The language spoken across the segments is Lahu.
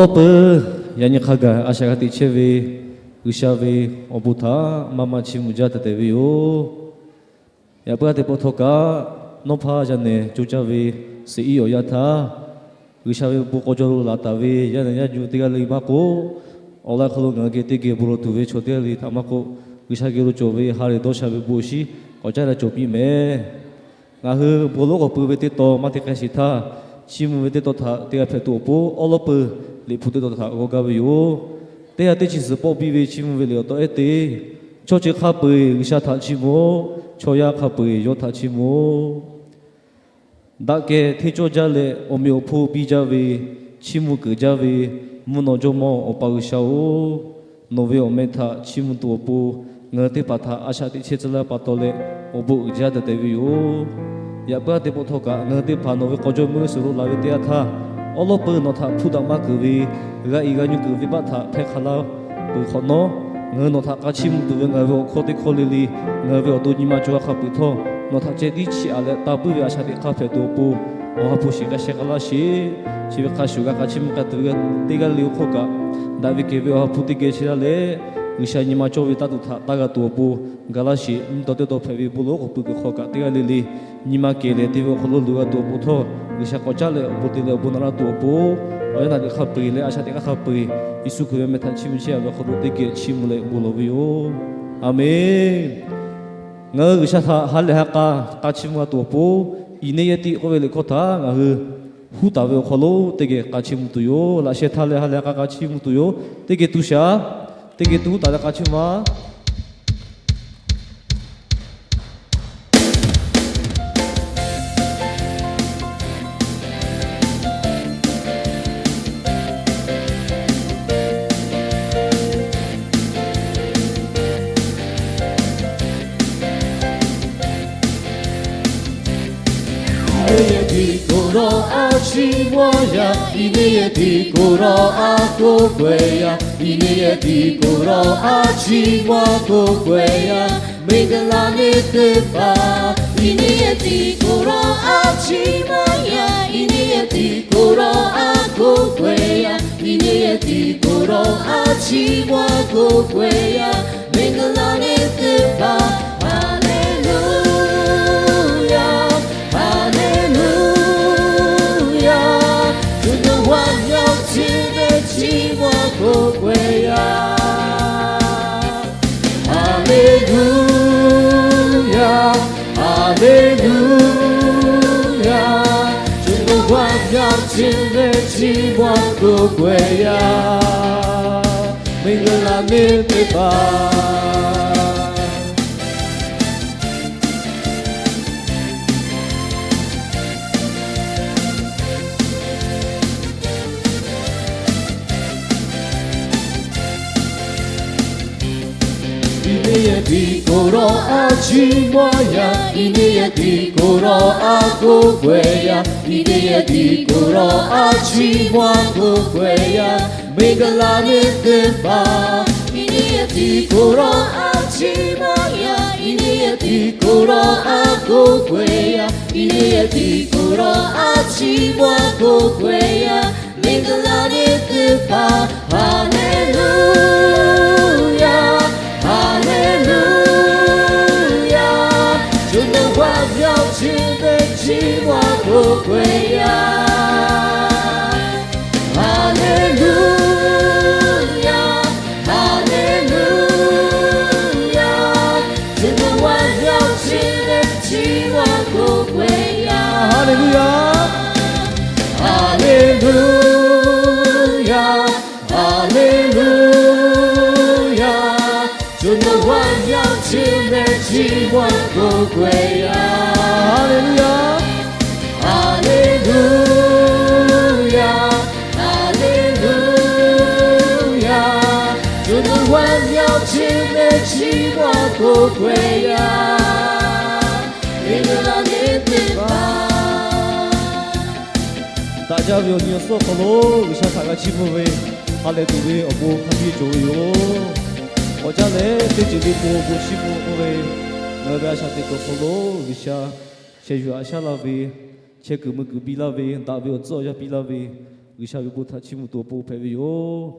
Awˬ lawn peuˬ, yaꞈ nyi hk'a gaˬ a shaꞈ g'a teꞈ chehˇ ve G'uiˬsha ve awˬ bon htaꞈ maˇ maˇ chiˇ mvuh jaˇ tehꞈ tehꞈ ve yoˬ. Yaꞈ puiˉ a teˇ pawˆ htawˇ kaꞈ, nawˉ hpaˇ yaˇ nehˬ co caˇ ve suhˍ iˉ awˬ yanˇ htaˇ, G'uiˬsha ve bon k'aw jaw lo laˬ taˍ ve yaˇ nehˬ yaˇ nyu teˇ g'aˇ le maˇ k'oˆ, awˬ lawn hk'aw lo ngaˬ hui geh teˇ geh bon lawˬ tuˬ ve chaw teˇ g'aˇ le htaꞈ maˇ k'oˆ, G'uiˬsha geh lo cawˬ ve ha lehˬ dawˇ sha ve bon awˬ shinˉ k'awꞈ caˉ leh cawˬ piˇ mehˍ. Ngaˬ hui bon lonˉ k'awꞈ pui ve teˇ tawn maˇ te k'ai sheˍ htaˇ, chiˇ mvuh ve teˇ tawn htaꞈ teˇ g'aˇ hpehꞈ tuˬ awˬ pon, awˉ lawˉ peuˬ liꞈ hpu teˇ tawn htaꞈ g'aw gaˇ ve yoˬ. Teˇ g'aˇ teˇ chi suhˍ pawˆ piˇ ve chiˇ mvuh ve liꞈ awˬ taw ehˉ te, chaw chi hk'a peu-eˬ G'uiˬsha htaꞈ chiˇ mvuh-oˬ, chaw yaˇ hk'a peu-eˬ yawˇ htaꞈ chiˇ mvuh-oˬ. Daꞈ kehˬ hteˇ cawˇ jaˇ leh awˬ meꞈ awˬ hponˇ piˇ jaˇ ve, chiˇ mvuh keunˍ jaˇ ve mvuhˇ naw jawˇmawˇ Awˬ pa G'uiˬsha-oˬ, nawˬ ve awˬ meh htaꞈ chiˇ mvuh tuˬ awˬ pon ngaˬ hui teˇ hpaˍ htaꞈ a shaꞈ teꞈ chehˇ tcuh laˇ pa taw leh awˬ bon uiˍ jaˇ tehꞈ tehꞈ ve yoˬ. Yaꞈ puiˉ a teˇ pawˆ htawˇ kaꞈ ngaˬ hui teˇ hpaˍ nawˬ ve k'aw jawˇ meuˇ suhˍ lo laˬ ve teˇ yanˇ htaˇ, awˉ lawˉ peuˬ nawˬ htaꞈ hpuˇ daꞈ maˇ keunˍ ve, g'a iˍ g'a nyu keunˍ ve baˆ htaꞈ hpehˇ hk'a laˇ peuˬ hk'awꞈ nawˉ, ngaˬ hui nawˬ htaꞈ k'a chiˇ mvuh tuˬ ve ngaˬ hui ve awˬ hkawˇ teˇ hkawˇ le le, ngaˬ hui ve awˬ to nyi ma cawˬ hk'a peuˬ htawˇ, nawˬ htaꞈ ceh tiˉ chiˇ aꞈ leh taˇ puiˉ ve a shaꞈ teꞈ hk'aˇ hpehꞈ tuˬ awˬ pon, Awˬ ha hpu shiˍ k'ai sheh k'ai laˇ sheˍ. Chi ve hk'a shuˍ g'a k'a chiˇ mvuh k'ai tuˬ ve teˇ g'aˇ le awˬ hk'oˆ kaꞈ, daꞈ ve kehˬ ve Awˬ ha hpu teˇ geh chehˇ laˇ leh, G'uiˬsha nyi ma cawˇ ve taˇ tuˬ htaꞈ taˇ g'a tuˬ awˬ pon, ga laˇ sheˍ. Nyiˇ tawn teˇ tawn hpehꞈ ve bon lonˉ k'awꞈ pui kuiˬ hk'aw kaꞈ teˇ g'aˇ le le nyi ma kehˬ leh te ve awˬ hk'aw lo luˬ g'a tuˬ awˬ pon htawˇ, G'uiˬsha k'awꞈ caˉ leh awˬ bon te leh awˬ bon naꞈ laˇ tuˬ awˬ pon, awˬ yanˇ naꞈ liꞈ hk'a peu-eˬ leh a shaꞈ teꞈ hk'aˇ hk'a peu-eˬ, Yeˍsuˆ Hkriꞈ ve meh htaꞈ chiˇ mvuh chehˇ ve awˬ hk'aw lo teˇ geh chiˇ mvuh leh bon lawˬ ve yoˬ. A menˬ. Ngaˬ hui G'uiˬsha htaꞈ ha lehˬ ha k'a, k'a chiˇ mvuh a tuˬ awˬ pon, iˉ neˇ yehˇ tiˆ k'oˆ ve liꞈ hkawˇ htaꞈ ngaˬ hui huˉ taˍ ve awˬ hk'aw lo teˇ geh k'a chiˇ mvuh tuˬ yoˬ. Laꞈ sheh htaˇ leh ha lehˬ ha k'a k'a chiˇ mvuh tuˬ yoˬ. Teˇ geh tu shaˍ, teˇ geh tu huˉ taˍ leh k'a chiˇ mvuh a. Iˉ neˇ yehˇ tiˆ k'o rawˇ a chiˇ mvuh yaˇ, iˉ neˇ yehˇ tiˆ k'o rawˇ a k'oˆ k'o-e yaˇ, iˉ neˇ yehˇ tiˆ k'o rawˇ a chiˇ mvuh k'oˆ k'o-e yaˇ, miˬguiˬ la neˇ teˇ hpaˍ. Iˉ neˇ yehˇ tiˆ k'o rawˇ a chiˇ mvuh yaˇ, iˉ neˇ yehˇ tiˆ k'o rawˇ a k'oˆ k'o-e yaˇ, iˉ neˇ yehˇ tiˆ k'o rawˇ a chiˇ mvuh k'oˆ k'o-e yaˇ, miˬguiˬ la neˇ teˇ hpaˍ. Haˍleˍluˆyaˇ, haˍleˍluˆyaˇ, co nawˬ g'aˇ yaˇ chi ve chiˇ mvuh k'oˆ k'o-e yaˇ. Haˍleˍluˆyaˇ, haˍleˍluˆyaˇ, co nawˬ g'aˇ yaˇ chi ve chiˇ mvuh k'oˆ k'o-e yaˇ, miˬguiˬ la neˇ teˇ hpaˍ. Iˉ neˇ yehˇ tiˆ k'o rawˇ a chiˇ mvuh yaˇ, iˉ neˇ yehˇ tiˆ k'o rawˇ a k'oˆ k'o-e yaˇ, iˉ neˇ yehˇ tiˆ k'o rawˇ a chiˇ mvuh k'oˆ k'o-e yaˇ, miˬguiˬ la neˇ teˇ hpaˍ. Iˉ neˇ yehˇ tiˆ k'o rawˇ a chiˇ mvuh yaˇ, iˉ neˇ yehˇ tiˆ k'o rawˇ a k'oˆ k'o-e yaˇ, iˉ neˇ yehˇ tiˆ k'o rawˇ a chiˇ mvuh k'oˆ k'o-e yaˇ, miˬguiˬ la neˇ teˇ hpaˍ. Haˍleˍluˆyaˇ, haˍleˍluˆyaˇ, co nawˬ g'aˇ yaˇ chi ve chiˇ mvuh k'oˆ k'o-e yaˇ. Haˍleˍluˆyaˇ, haˍleˍluˆyaˇ, co nawˬ g'aˇ yaˇ chi ve chiˇ mvuh k'oˆ k'o-e yaˇ. Haˍleˍluˆyaˇ, haˍleˍluˆyaˇ, haˍleˍluˆyaˇ, co nawˬ g'aˇ yaˇ chi ve chiˇ mvuh k'oˆ k'o-e yaˇ. Haˍleˍluˆyaˇ, haˍleˍluˆyaˇ, haˍleˍluˆyaˇ, co nawˬ g'aˇ yaˇ chi ve chiˇ mvuh k'oˆ k'o-e yaˇ. Miˬguiˬ la neˇ teˇ hpaˍ. Daꞈ jaˇ ve awˬ nyi awˬ suhˉ awˬ hk'aw lo G'uiˬsha htaꞈ g'a chiˇ mvuh ve, ha lehˬ tuˬ ve awˬ bon hk'a biˇ cawˬ ve yoˬ. K'awꞈ caˉ leh teˇ ceuˬ le k'o bon chiˇ mvuh k'oˆ ve, ngaˬ hui ve a shaꞈ teꞈ kuiˬ awˬ hk'aw lo G'uiˬsha sheh yuˬ haꞈ shaˉ laˇ ve, chehˇ kuiˬ mui kuiˬ piˇ laˇ ve, daꞈ ve awˬ tcuhˉ awˬ yanˇ piˇ laˇ ve, G'uiˬsha ve bon htaꞈ chiˇ mvuh tuˬ awˬ pon hpehꞈ ve yoˬ.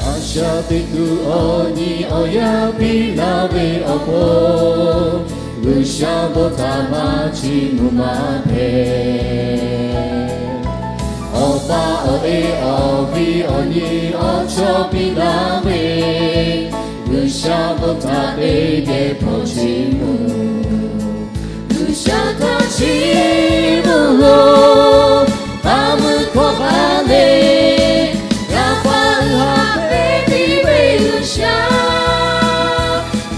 A shaꞈ teꞈ kuiˬ awˬ nyi awˬ yaˇ piˇ laˇ ve awˬ pon, G'uiˬsha bon htaꞈ maˇ chiˇ mvuh maˇ hpehꞈ. Awˬ pa awˬ e awˬ viˉ awˬ nyi awˬ chawˇ piˇ laˇ ve, G'uiˬsha bon htaꞈ teˇ geh hpawˇ chiˇ mvuh. G'uiˬsha htaꞈ chiˇ mvuh loˬ, k'aˉ mui hkawˇ k'aˉ le, yaꞈ pa uiˍ haꞈ peꞈ piˇ ve G'uiˬsha,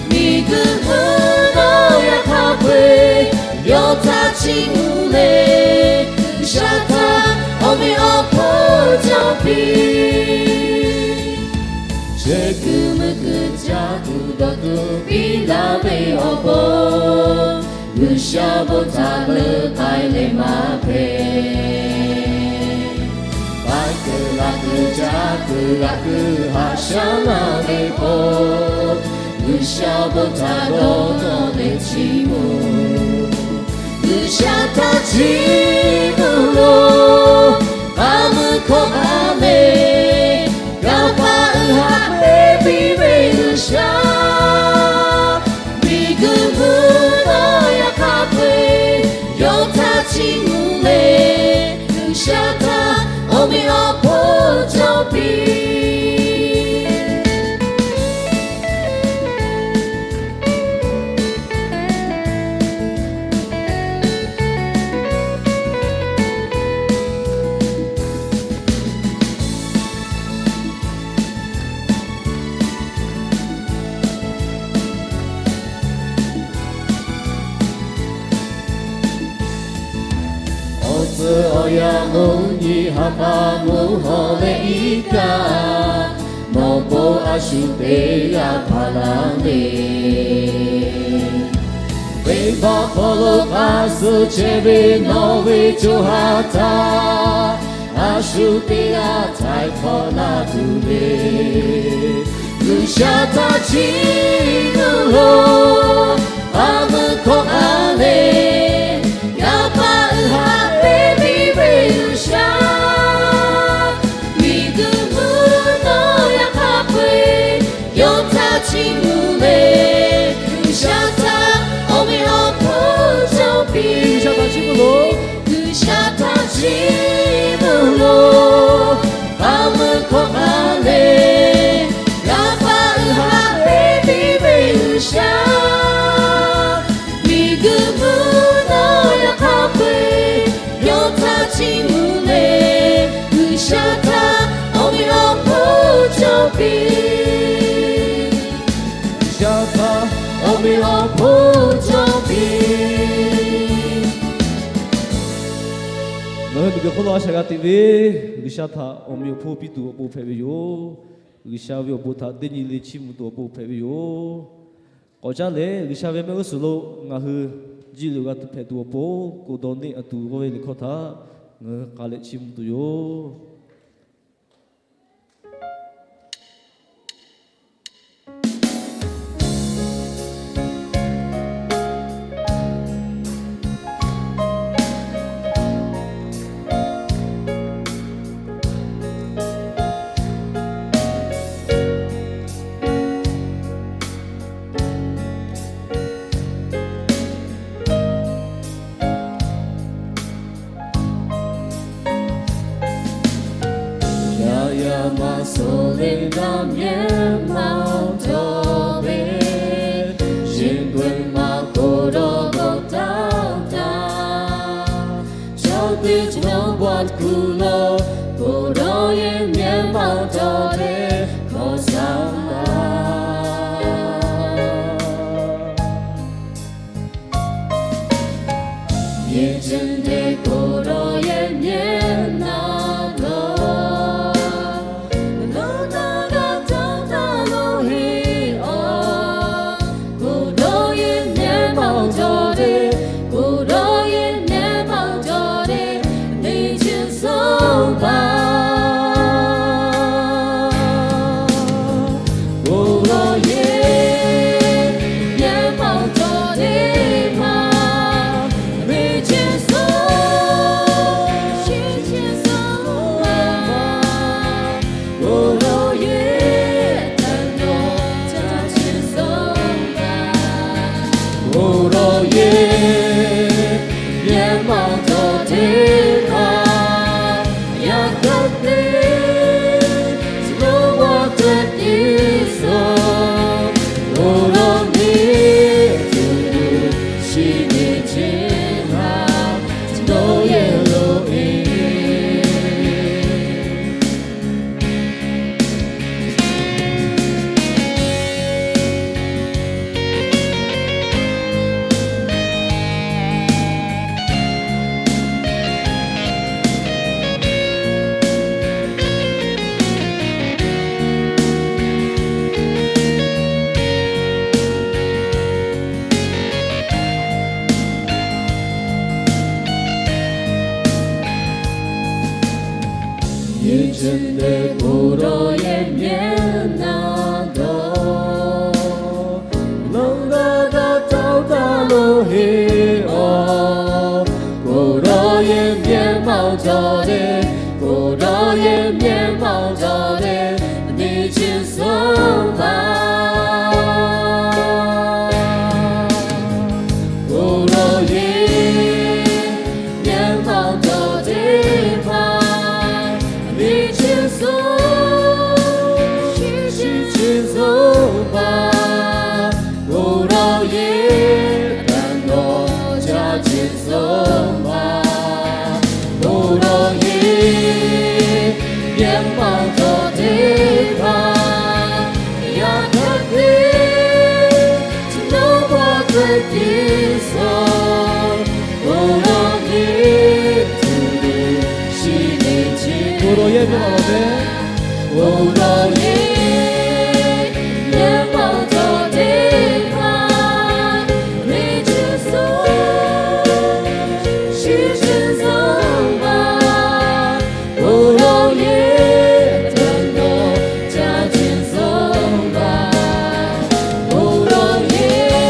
miˬguiˬ mvuhˇ naw yaꞈ hk'aˇ peu-eˬ yawˇ htaꞈ chiˇ mvuh le. G'uiˬsha htaꞈ awˬ meꞈ awˬ hponˇ cawˬ piˇ. Chehˇ kuiˬ mvuh kuiˬ caˇ kuiˬ dawˬ tuˬ piˇ laˇ ve awˬ pon, G'uiˬsha bon htaꞈ leuˆ k'ai leh maˇ hpehꞈ. K'ai kuiˬ laˬ kuiˬ caˇ kuiˬ g'aꞈ kuiˬ haꞈ shaˉ laˇ ve k'o, G'uiˬsha bon htaꞈ dawˇ nawˇ leh chiˇ mvuh. G'uiˬsha htaꞈ chiˇ mvuh loˬ, k'aˉ mui hkawˇ k'aˉ le, yaꞈ pa uiˍ haꞈ peꞈ piˇ ve G'uiˬsha, miˬguiˬ mvuhˇ naw yaꞈ hk'aˇ peu-eˬ yawˇ htaꞈ chiˇ mvuh le. G'uiˬsha htaꞈ awˬ meꞈ awˬ hponˇ cawˬ piˇ. Awˬ tcuhˉ awˬ yanˇ awˬ nyi ha pa mvuhˇ hawˬ leh iˉ kaˆ, nawˬ bon a shu teˇ g'aˇ hpaˍ laˇ ve, venˇbaˆ hk'aw lo k'a suh chehˇ ve nawˬ ve co ha htaˇ, a shu teˇ g'aˇ htaiˍ hk'awꞈ laˇ tuˬ ve, G'uiˬsha htaꞈ chiˇ mvuh loˬ, k'aˉ mui hkawˇ k'aˉ le, yaꞈ pa uiˍ haꞈ peꞈ piˇ ve G'uiˬsha, miˬguiˬ mvuhˇ naw yaꞈ hk'aˇ peu-eˬ yawˇ htaꞈ chiˇ mvuh le. G'uiˬsha htaꞈ awˬ meꞈ awˬ hponˇ cawˬ piˇ. G'uiˬsha htaꞈ chiˇ mvuh loˬ, G'uiˬsha htaꞈ chiˇ mvuh loˬ, k'aˉ mui hkawˇ k'aˉ le, yaꞈ pa uiˍ haꞈ peꞈ piˇ ve G'uiˬsha, miˬguiˬ mvuhˇ naw yaꞈ hk'aˇ peu-eˬ yawˇ htaꞈ chiˇ mvuh le. G'uiˬsha htaꞈ awˬ meꞈ awˬ hponˇ cawˬ piˇ. G'uiˬsha htaꞈ awˬ meꞈ awˬ hponˇ cawˬ piˇ. Nawˬ hui miˬguiˬ hk'oˆ lo a shaꞈ g'a teꞈ ve, G'uiˬsha htaꞈ awˬ meꞈ awˬ hponˇ piˇ tuˬ awˬ pon hpehꞈ ve yoˬ. G'uiˬsha ve awˬ bon htaꞈ teˇ nyi le chiˇ mvuh tuˬ awˬ pon hpehꞈ ve yoˬ. K'awꞈ caˉ leh G'uiˬsha ve mehˆ g'uˇ suhˍ lo ngaˬ hui jiˇ le g'a tuˬ hpehꞈ tuˬ awˬ pon, k'oˍ dawˬ neˆ a tuˬ g'awˇ ve liꞈ hkawˇ htaꞈ ngaˬ hui k'a leh chiˇ mvuh tuˬ yoˬ. Yaꞈ yaꞈ maˇ suh le naˇ mehˉ maˇ dawˇ ve, yeˬ g'uiˬ maˇ k'oˍ dawˇ g'awˇ taˇ taˇ, chaw teˇ chaw nawˉ baˆ kuˬ lo, k'oˍ dawˇ yeˬ mehˉ maˇ dawˇ ve, hkawˇ shaˉ laˇ. Yehˬ ceuˬ teˇ k'oˍ dawˇ yeˬ mehˉ maˇ dawˇ, nawˬ taˇ g'a caˇ taˇ lo heˆ. teˇ hpaˍ yaꞈ hk'aˇ te, chi nawˬ g'aˇ hteꞈ te suh, awˬ lawn neˇ tuˬ, chi neˇ ceˇ htaˇ, chi nawˬ yehˬ lo e. Yehˬ chehˇ teˇ k'oˍ dawˇ yehˬ mehˆ naˆ dawˇ, lawˬ g'a daꞈ tawˇ taˍ lo heˆ awˬ. K'oˍ dawˇ yehˬ mehˆ maˇ taw le, k'oˍ dawˇ yehˬ mehˆ maˇ taw le, neˇ chi suhˉ ma. K'oˍ dawˇ yehˬ mehˆ maˇ taw teˇ hpaˍ, neˇ chi suhˉ, chi chi suhˉ ma. K'oˍ dawˇ yehˬ htaꞈ nawˬ ca chi suhˉ ma. K'oˍ dawˇ yehˬ mehˆ maˇ taw teˇ hpaˍ, yaꞈ hk'aˇ te, chi nawˬ g'aˇ hteꞈ te suh, k'oˍ dawˇ yehˬ tuˬ, chi neˇ ceˇ. K'oˍ dawˇ yehˬ mehˆ maˇ taw teˇ, k'oˍ dawˇ yehˬ mehˆ maˇ taw teˇ hpaˍ, neˇ chi suhˉ, chi chi suhˉ ma. K'oˍ dawˇ yehˬ htaꞈ nawˬ ca chi suhˉ ma. K'oˍ dawˇ yehˬ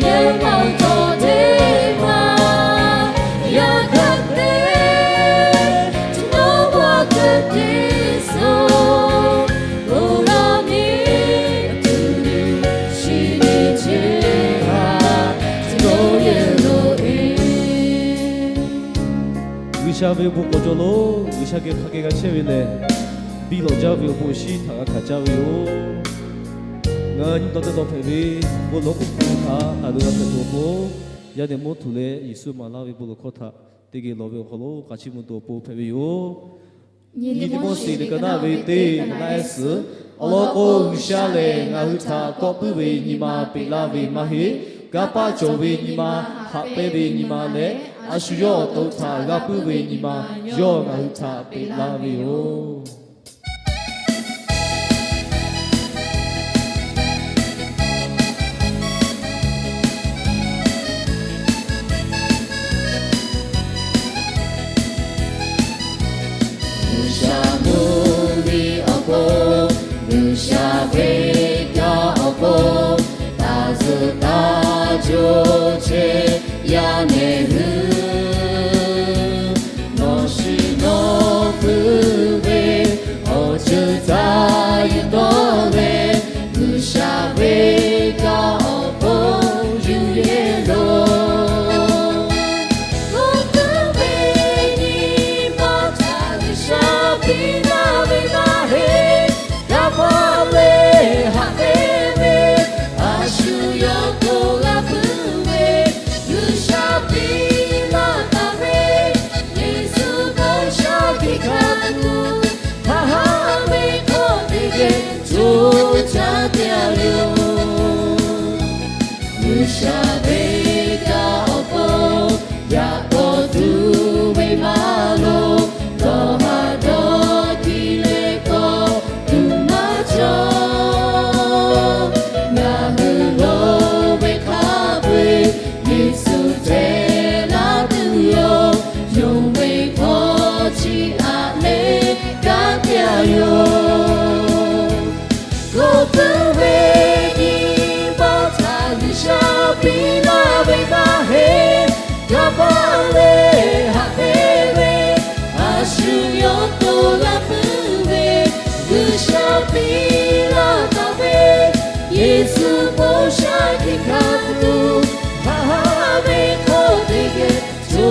mehˆ maˇ taw teˇ hpaˍ, yaꞈ hk'aˇ te, chi nawˬ g'aˇ hteꞈ te suh, k'oˍ dawˇ yehˬ tuˬ, chi neˇ ceˇ htaˇ, chi nawˬ yehˬ lo e. G'uiˬsha ve bon k'awꞈ jaw lo, G'uiˬsha geh hk'a geh g'a chehˇ ve lehˬ, biˇ lawꞈ jaˇ ve awˬ bon awˬ shinˉ htaꞈ g'a hkanˍ caˇ ve yoˬ. Ngaˬ hui nyi taw teˇ taw hpehꞈ ve bon lawˬ k'oˍ pui htaꞈ taˍ lo g'a hpehꞈ tuˬ awˬ pon, yaˇ nehˬ mawˇ htuꞈ leh Yeˍsuˆ maˍ laˇ ve bon lawˬ hkawˇ htaꞈ teˇ geh lawˬ ve awˬ hk'aw lo k'a chiˇ mvuh tuˬ awˬ pon hpehꞈ ve yoˬ. Nyi Tiˆmoˉseˍ liꞈ ka naˆ ve teˇ ka naˆ ehˉ suhˍ, awˬ lawn k'o, G'uiˬsha lehˬ ngaˬ hui htaꞈ kawˆ puiˉ ve nyi ma peꞈ laˇ ve maˇ heˆ. Kanˇ paˆ cawˬ ve nyi ma, haꞈ pehnˇ ve nyi ma leh, a shu yawˇ awˬ to htaꞈ g'a puiˉ ve nyi ma, yawˇ ngaˬ hui htaꞈ peꞈ laˇ ve yoˬ. G'uiˬsha mvuhˇmiˬ awˬ pon, G'uiˬsha ve kanˇ awˬ pon, taˇ zuhˬ taˇ co chehˇ yaˇ nehˬ hui. Nawˬ shiˍ nawˬ hpui ve awˬ ceuˬ htaꞈ yuˬ tawˆ leh, G'uiˬsha ve kanˇ awˬ pon yuˬ yehˬ loˬ. K'oˆ tuˬ ve nyi ma htaꞈ G'uiˬsha piˇ laˇ ve maˇ heˆ. Kanˇ paˆ leh haꞈ pehnˇ ve, a shu yawˇ to g'a puiˉ ve, G'uiˬsha piˇ laˇ taˍ ve, Yeˍsuˆ bon sha hkiˆ hkanˍ tuˬ, haꞈ haˉ ve hk'aw teˇ geh co caˇ te a yoˬ. G'uiˬsha ve kanˇ awˬ pon yaꞈ k'aw tuˬ ve maˇ loˍ, dawˇ haꞈ dawˇ hkiˇ leh k'awꞈ tuˬ maˇ cawˬ. Ngaˬ hui lo ve hk'a peu-eˬ Yeˍsuˆ hteꞈ laˇ tuˬ yoˬ. Yonˍ ve hkawˇ chi aꞈ leh kanˉ te a yoˬ. K'oˆ tuˬ ve nyi ma htaꞈ G'uiˬsha piˇ laˇ ve maˇ heˆ. Kanˇ paˆ leh haꞈ pehnˇ ve, a shu yawˇ to g'a puiˉ ve, G'uiˬsha piˇ laˇ taˍ ve, Yeˍsuˆ bon sha hkiˆ hkanˍ tuˬ, haꞈ haˉ ve hk'aw teˇ geh co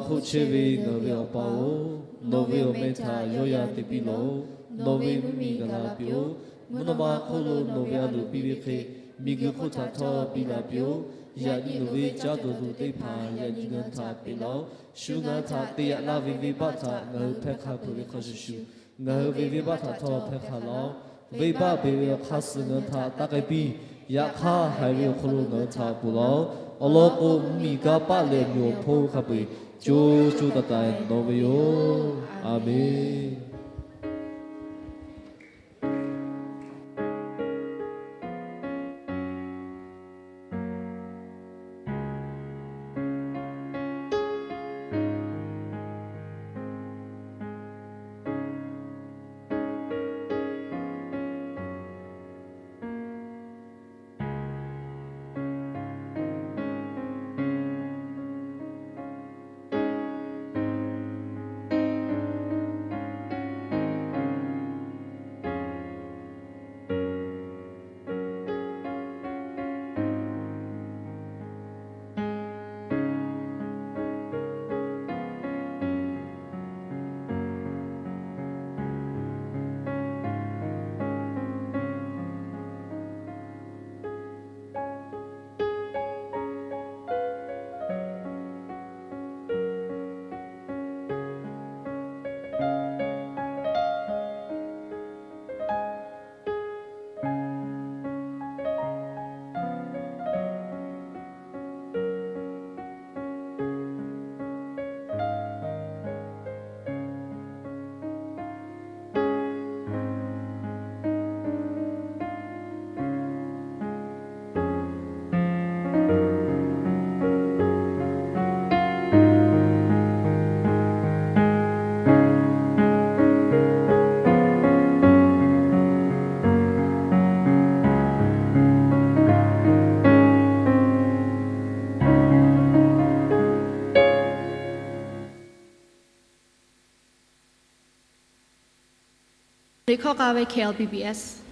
hk'oˆ chehˇ ve ngaˬ hui ve Awˬ pa-oˬ, nawˬ ve awˬ meh htaꞈ yawˇ yaˇ te piˇ lawˬ. Nawˬ ve mvuhˇ miˬ gaˬ la piˇ-oˆ. Mvuhˇ naw ma hk'oˆ lo nawˬ ve a loˍ piˇ ve hk'e, miˬguiˬ hk'oˆ htaꞈ htawˇ piˇ la piˇ-oˆ. Yaꞈ nyi nawˬ ve caˇ tuˬ tuˬ teˇ hpaˍ yaꞈ nyi ngaˬ hui htaꞈ peꞈ laˇ-oˆ. Shu ngaˬ hui htaꞈ te yaꞈ laˇ ve venˇbaˆ htaꞈ ngaˬ hui hpehˇ hk'a peuˬ ve hk'a shuˍ shuˍ, ngaˬ hui ve venˇbaˆ htaꞈ htawˇ hpehˇ hk'a laˇ-oˆ. Venˇbaˆ beˬ ve awˬ hk'aˇ suh ngaˬ hui htaꞈ taˇ k'ai piˇ. Yaꞈ hk'aˇ, haiˬ ve awˬ hk'aw lo ngaˬ hui htaꞈ ponˬ laˇ-oˆ. Awˬ lawn k'o, mvuhˇ miˬ kanˇ paˆ leh awˬ meꞈ awˬ hponˇ hk'a peu-eˬ co co taiˍ taiˍ nawˬ ve yoˬ. Aˬ menˍ. Liꞈ hkawˇ k'a ve K L B B S.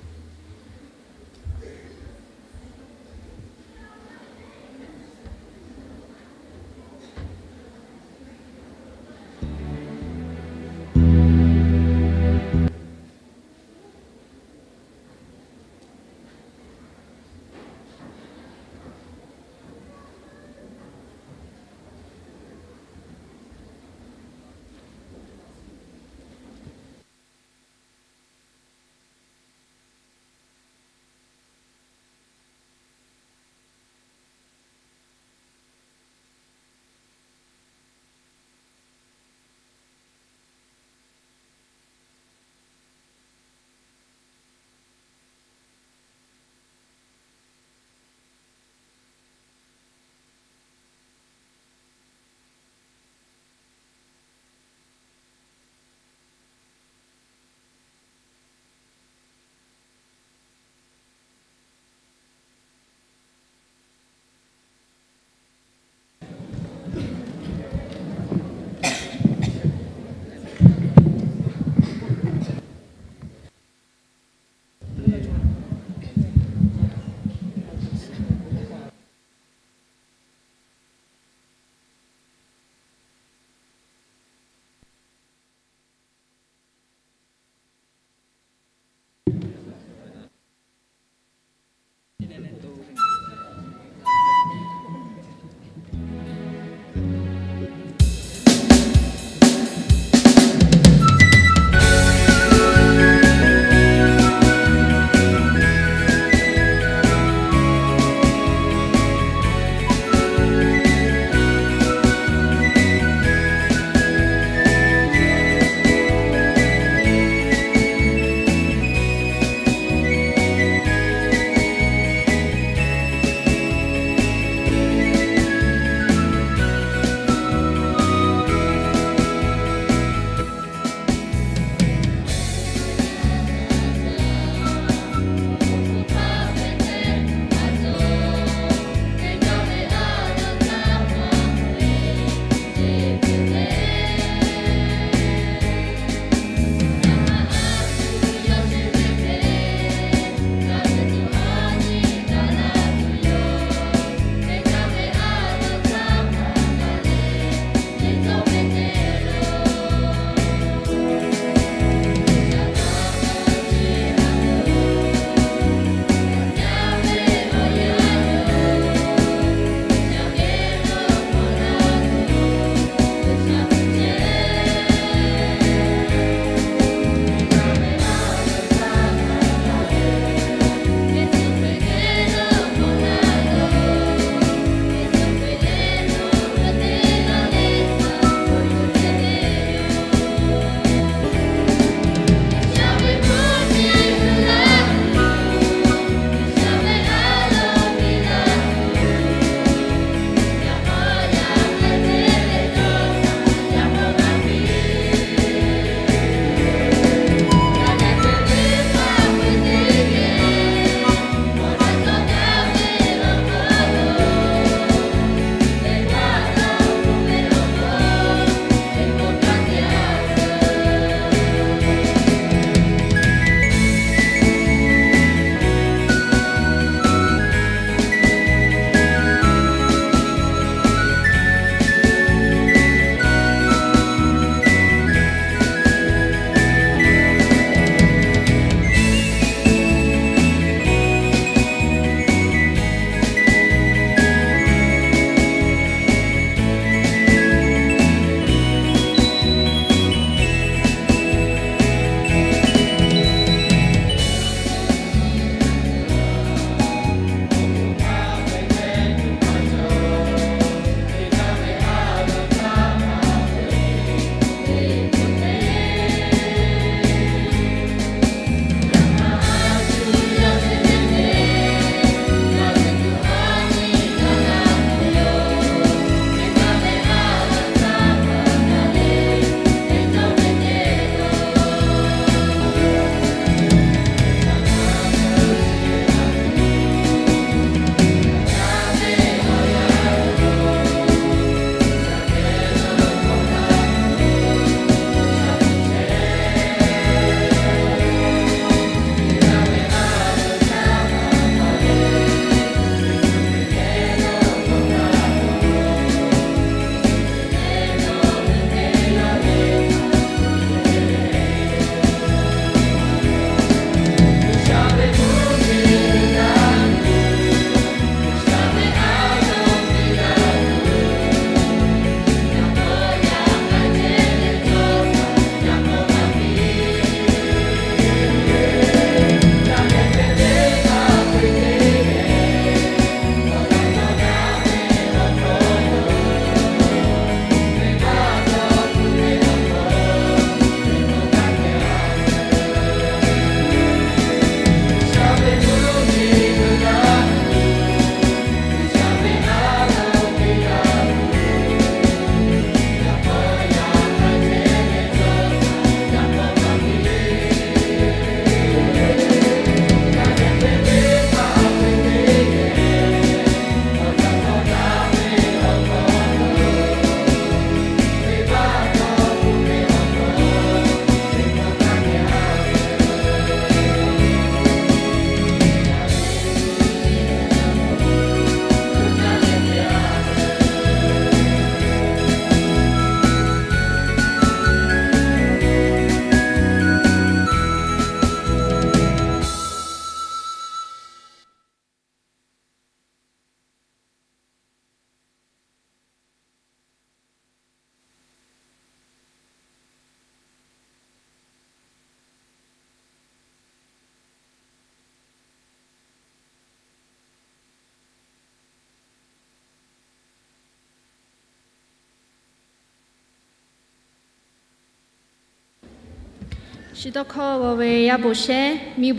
Chi tawˇ hkawˇ g'aw ve yaˇ bon shehˉ, miˬ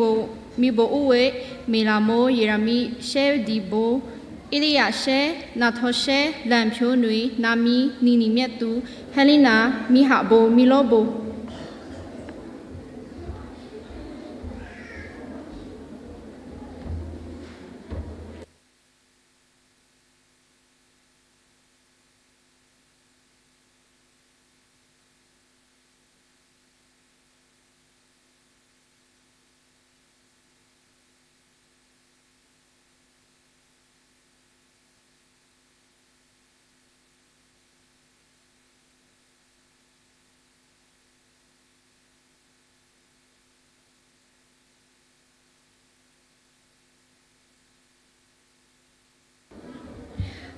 bon uˉ ve Meˍlaˍmonˇ, Yeˍraˍmiˆ shehˉ, Diˍbonˇ, Eˇliˇyaꞈ shehˉ, Naˍhtaw shehˉ, Laˬhpyo nuiˍ, Naˍmiˍ, Niˍniˍ mehˆ tuˬ, Heˇliˇnaˍ, miˬ haꞈ bon, miˬ lawˇ bon.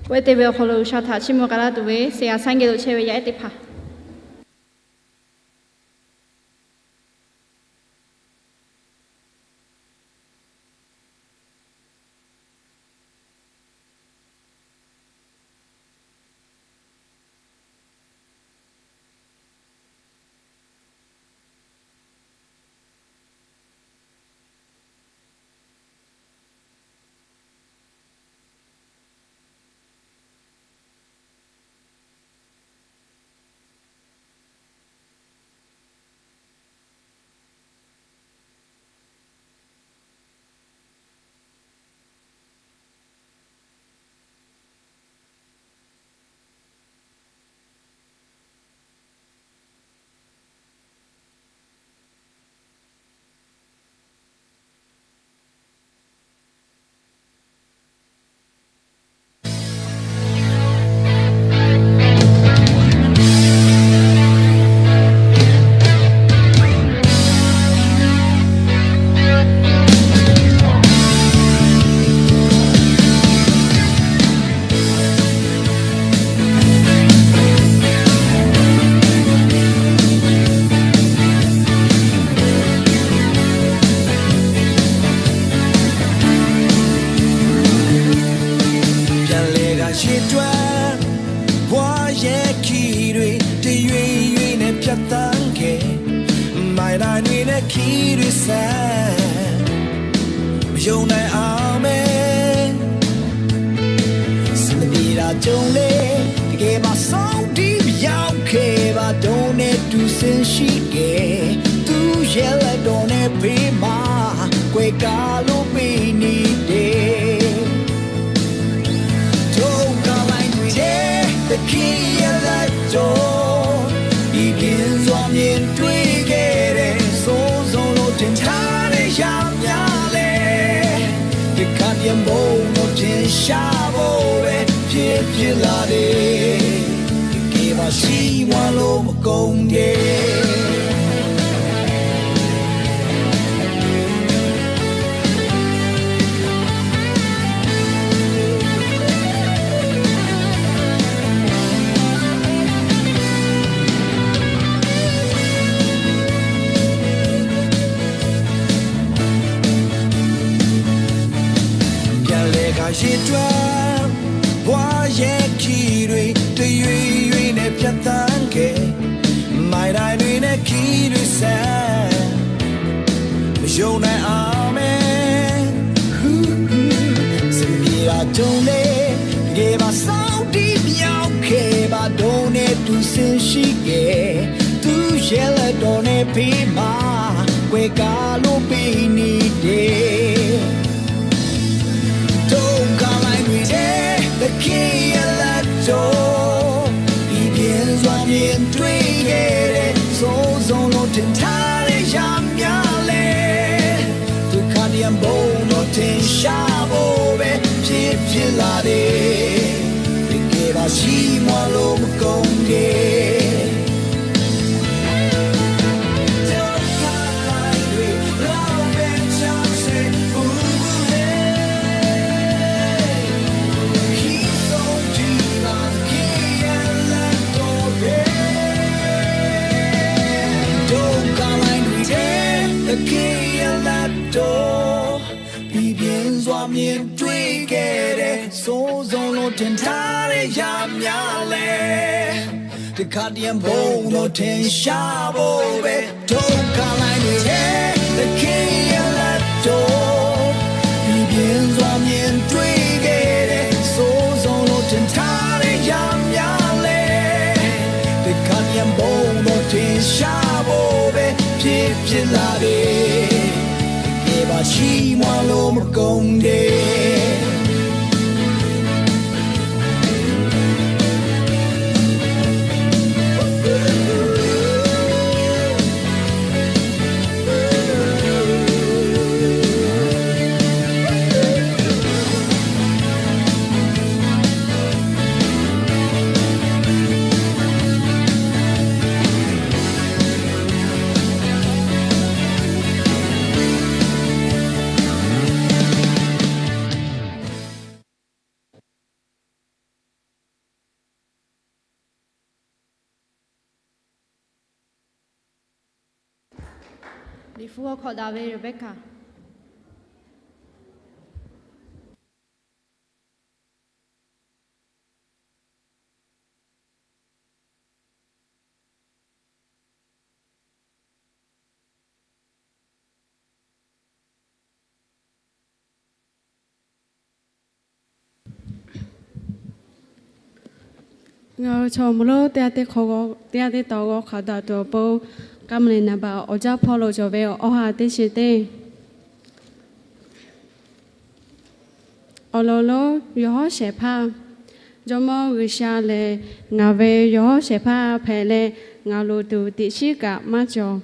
K'oˆ ve te ve awˬ hk'aw lo G'uiˬsha htaꞈ chiˇ mvuh k'ai laˇ tuˬ ve, seˍ yaꞈ saˉ geh lo chehˇ ve yaˇ ehˉ teˇ hpaˍ. Pyaꞈ leh g'a shiˍ tuˬ, ဘဝရဲ့ ခံတွေ တရွေ့ရွေ့နဲ့ ဖြတ်သန်းခဲ့, မိုင်တိုင်တွေနဲ့ ခံတွေဆက်, မယုံနိုင်အောင်ပဲ စံးမသီတာ ကြုံလေ, တကယ် မဆုံး ဒီး မရောက်ခဲ့ပါ, ဒုက္ခနဲ့ တူဆင်းရှိခဲ့, သူ့ရဲ့ လက်တော်နဲ့ ဖေးမ ကွယ်ကာလို့ ပေးနေတယ်. ဒုက္ခလှိုင်းတွေထဲ သခင်ရဲ့ လက်တော်, ပြီးပြင်းစွာ မြင်တွေ့ခဲ့တဲ့ စိုးစံလို့ ထင်ထားတဲ့ အရာများလဲ, တစ်ခါ ပြန်ပုံတော့ ထင်ရှားဖို့ပဲ ဖြစ်ဖြစ်လာတယ်. တကယ်ပါ ချီးမွမ်းလို့ မကုန်တဲ့ ပြန်လည် ကရင်အတွက် ဘဝရဲ့ ခံတွေ တရွေ့ရွေ့နဲ့ ဖြတ်သန်းခဲ့, မိုင်တိုင်တွေနဲ့ ခံတွေဆက်, မယုံနိုင်အောင်ပဲ စံးမသီတာ ကြုံလေ, တကယ်ပါ ဆုံး ဒီး မရောက်ခဲ့ပါ, ဒုက္ခနဲ့ တူဆင်းရှိခဲ့, သူ့ရဲ့ လက်တော်နဲ့ ဖေးမ ကွယ်ကာလို့ ပေးနေတယ်. ဒုက္ခလှိုင်းတွေထဲ သခင်ရဲ့ လက်တော်, ပြီးပြင်းစွာ မြင်တွေ့ခဲ့တဲ့ စိုးစံလို့ ထင်ထားတဲ့ အရာများလဲ, တစ်ခါ ပြန်ပုံတော့ ထင်ရှားဖို့ပဲ ဖြစ်ဖြစ်လာတယ်. တကယ်ပါ ချီးမွမ်းလို့ မကုန်တဲ့ ဒုက္ခလှိုင်းတွေ လောက်ပဲ ခြောက်ဆယ် ဘူးဘူးဟဲ, ဒုက္ခလှိုင်းတွေထဲ သခင်ရဲ့ လက်တော်, ပြီးပြင်းစွာ မြင်တွေ့ခဲ့တဲ့ စိုးစံလို့ ထင်ထားတဲ့ အရာများလဲ, တစ်ခါတရံ ဘုံတော်ထင်ရှားဖို့ပဲ ဒုက္ခလိုက်နေတဲ့ သခင်ရဲ့လက်တော် ဒီပြင်စွာမြင်တွေ့ခဲ့တဲ့ စိုးစံလို့ထင်ထားတဲ့ ရမ်းများလဲ တစ်ခါတရံ ဘုံတော်ထင်ရှားဖို့ပဲ ဖြစ်ဖြစ်လာတယ် တကယ်ပါ ချီးမွမ်းလို့မကုန်တဲ့ Liꞈ hpu g'aw hk'awꞈ daꞈ ve Rebecca. Ngaˬ hui chaw mvuh lonˉ teˇ g'aˇ teˇ hk'awꞈ, teˇ g'aˇ teˇ tawˬ g'aw hk'aˬ daꞈ tuˬ awˬ pon, k'a mvuh leh naˍ baꞈ awˬ jaˇ hpawˇ lo cawˬ ve awˬ ha teˇ chi teˇ awˬ lawn lonˉ yawˬ hawˉ shehˍ hpaˇ. Jawˇmawˇ G'uiˬsha lehˬ, ngaˬ ve yawˬ hawˉ shehˍ hpaˇ hpehꞈ leh, ngaˬ loˍ tuˬ teꞈ chiˉ kaꞈ maˇ cawˬ.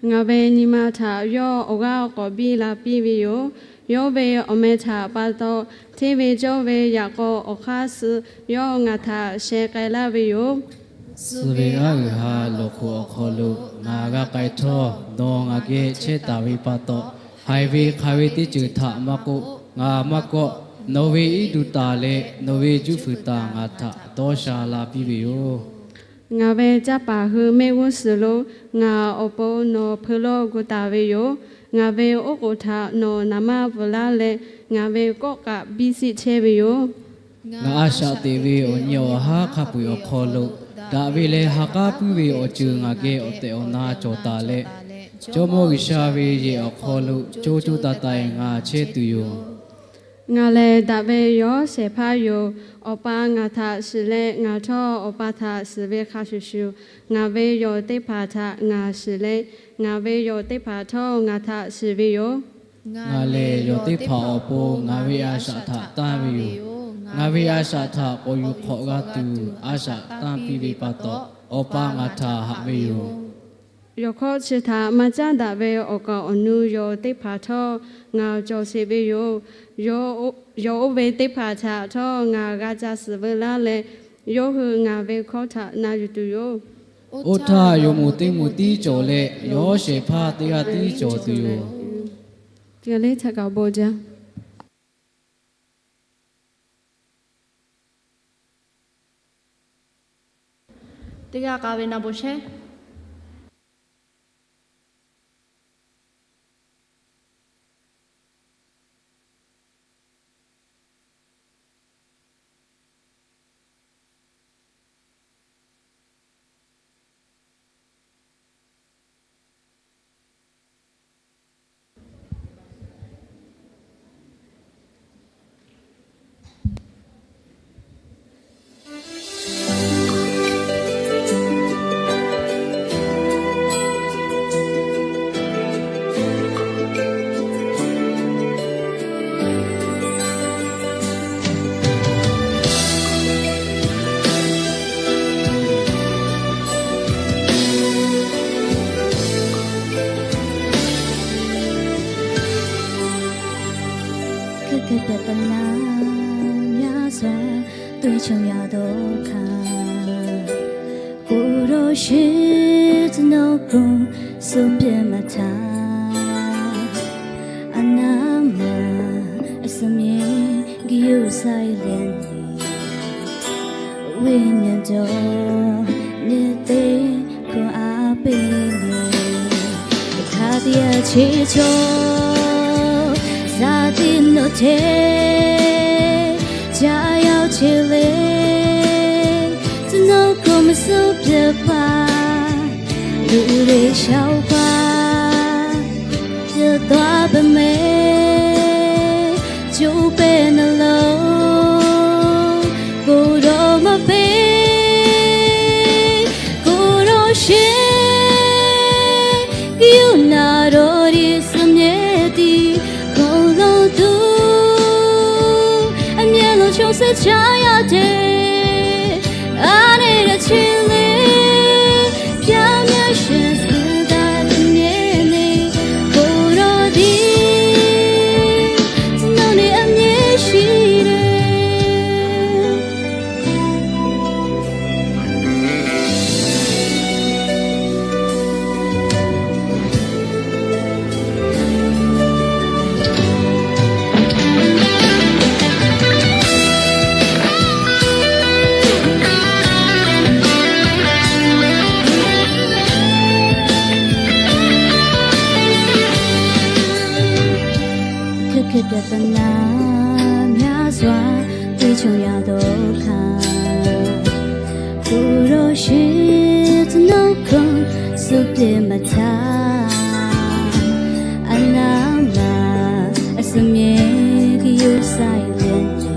Ngaˬ ve nyi ma htaꞈ yawˇ awˬ g'aˇ k'awꞈ biˇ la piˇ ve yoˬ. Yawˇ ve awˬ meh htaꞈ pa taw, hteˇ ve cawˇ ve yaꞈ k'aw awˬ hk'aˇ suh yawˇ ngaˬ htaꞈ sheh k'ai laˇ ve yoˬ. Suh ve aˉ uiˍ ha lawˬ hk'oꞈ awˬ hk'aw lo ngaˬ g'a k'ai htawˇ, nawˬ ngaˬ geh chehˇ taˍ ve pa taw, haiˬ ve hk'aˬ ve teˇ ceuˬ htaꞈ maˇ k'oˆ, ngaˬ maˇ kawˆ, nawˬ ve iˉ duˬ taˍ leh nawˬ ve juˇ fuiˍ taˍ ngaˬ htaꞈ dawˇ sha la piˇ ve yoˬ. Ngaˬ ve caˇ paˍ hui mehˆ g'uˇ suhˍ lo ngaˬ awˬ pon nawˬ hpeu lawˇ gu taˍ ve yoˬ. Ngaˬ ve oˉ k'oˍ htaꞈ nawˬ naˍ manˇ bvuhꞈ laˇ leh, ngaˬ ve kawˆ k'aꞈ biˇ siˆ chehˇ ve yoˬ. Ngaˬ a shaꞈ teꞈ ve awˬ nyi awˬ haˉ hk'a peu-eˬ awˬ hk'aw lo, daꞈ ve leh ha k'aˉ puiˉ ve awˬ ceuˬ ngaˬ geh awˬ tehˬ awˬ na cawˬ taˍ leh, Jawˇmawˇ G'uiˬsha ve yehˬ awˬ hk'aw lo co co taiˍ taiˍ ngaˬ chehˇ tuˬ yoˬ. Ngaˬ lehˬ daꞈ ve yawˬ hawˉ shehˍ hpaˇ yoˬ. Awˬ pa ngaˬ htaꞈ shiˍ leh ngaˬ htawˇ Awˬ pa htaꞈ shiˍ ve hk'a shuˍ shuˍ, ngaˬ ve yawˬ teˇ hpaˍ htaꞈ ngaˬ shiˍ leh, ngaˬ ve yawˬ teˇ hpaˍ htawˇ ngaˬ htaꞈ shiˍ ve yoˬ. Ngaˬ lehˬ yawˬ teˇ hpaˍ awˬ pon ngaˬ ve a shaꞈ htaꞈ tanˇ ve yoˬ. Ngaˬ ve a shaꞈ htaꞈ k'awꞈ yuˬ hk'awꞈ g'a tuˬ a shaꞈ tanˇ piˇ ve pa taw, Awˬ pa ngaˬ htaꞈ haꞈ ve yoˬ. Yawˬ hkawˇ chi htaꞈ maˇ caˉ daꞈ ve awˬ kaˍ awˬ nu yawˬ teˇ hpaˍ htawˇ ngaˬ cawˬ sheˍ ve yoˬ. Yawˬ oˇ ve teˇ hpaˍ htaꞈ htawˇ ngaˬ g'a ca suhˍ veu laˇ leh, yawˇ hui ngaˬ ve hkawˇ htaꞈ na yuˬ tuˬ yoˬ. Oˇ htaˇ yawˬ moˍ teˇ moˍ tiˉ cawˬ leh, yawˬ hawˉ shehˍ hpaˇ teˇ g'aˇ tiˉ cawˬ tuˬ yoˬ. Teˇ g'aˇ k'a ve na bon sheˉ. Hk'e te ပြဿနာ များစွာ တွေ့ကြုံရသောအခါ ကိုယ်တော်ရှင် ကျွန်တော်ကို ဆုံးဖြတ်မှတ်ထား အနားမှာ အစမြင် ဂရုစိုက်လျက်နေ ဝိညာဉ်တော် မြစ်သိမ်း ခွန်အားပေးနေ တခါတရံ Chi chaw, ဇာတိ note, ကြားရောက်ချင်လေ, ကျွန်တော်ကို မစွန့်ပစ်ပါ, လူတွေလျှောက်ပါ, ပျက်သွားပေမဲ့ ကျိုးပဲနှလုံး ကိုယ်တော်မပေး, ကိုယ်တော်ရှင် ကရုဏာတော်သည် စံမြဲတည်ခိုလှုံသူ, အမျက်လုံးချိုးဆစ်ချရာတဲ့ အားနည်းတဲ့ခြေလေး ပြောင်းလဲရှင်စွမ်းသာသူမြဲနေ ကိုယ်တော်သည် ကျွန်တော်နဲ့အမြဲရှိတယ်။ ခက်ခဲပြဿနာများစွာ တွေ့ကြုံရသောအခါ ကိုယ်တော်ရှင် ကျွန်တော်ကို စွန့်ပစ်မထား အနာမှာ အစမြဲ ဂရုစိုက်လျက်နေ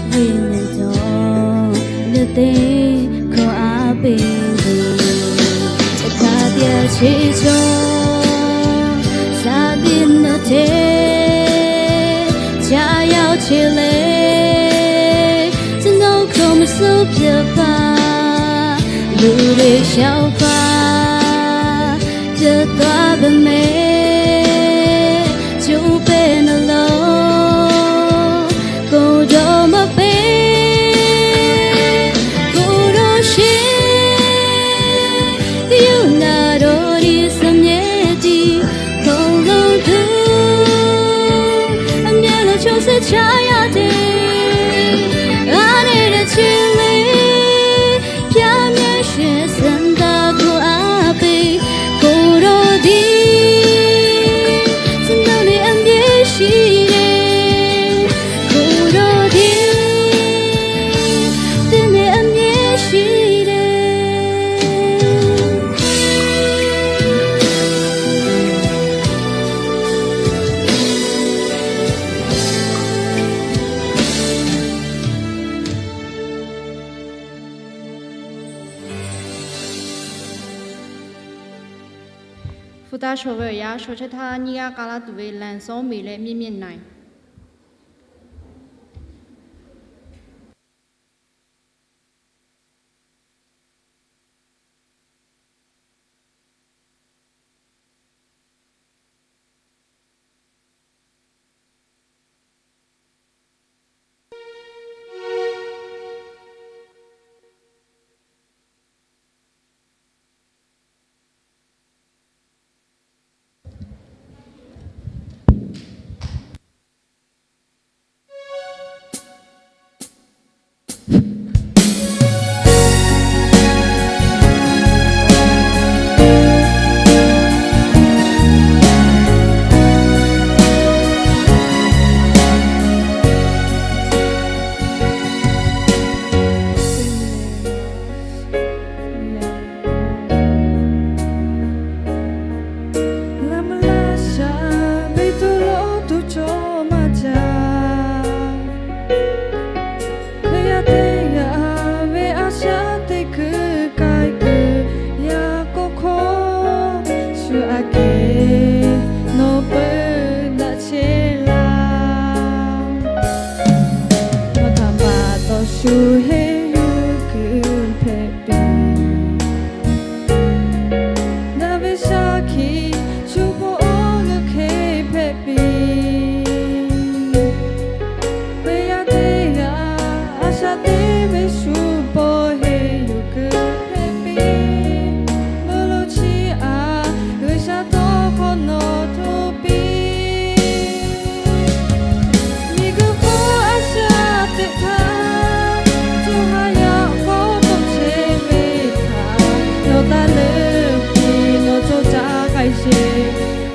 ဝိညာဉ်တော် လက်သင့်ခွန်အားပေးသည်။ တခါတည်းချစ်ကြော စာသင်တို့ထဲ ကြားရောက်ချင်လေ ကျွန်တော်ကို မစွန့်ပစ်ပါ လူတွေလျှောက်ပါ ပျက်သွားပေမဲ့ ကျိုးပဲနှလုံး ကိုယ်တော်မပေး ကိုယ်တော်ရှင် ကရုဏာတော်သည် စံမြဲတည်ခိုလှုံသူ အမျက်လုံးချိုးဆစ်ချရာတဲ့ အားနည်းတဲ့ခြေလေး ပြောင်းလဲရှင်စွမ်းသာခွန်အားပေး ကိုယ်တော်သည် ကျွန်တော်နဲ့အမြဲရှိတယ်။ ကိုယ်တော်သည် သူနဲ့အမြဲရှိတယ်။ Hpu taˇ shaw ve awˬ yanˇ, shaw chehˇ htaˇ nyiˇ g'aˇ k'a laˇ tuˬ ve လံာ်စီမုၢ် leh မျက်မျက်နှာ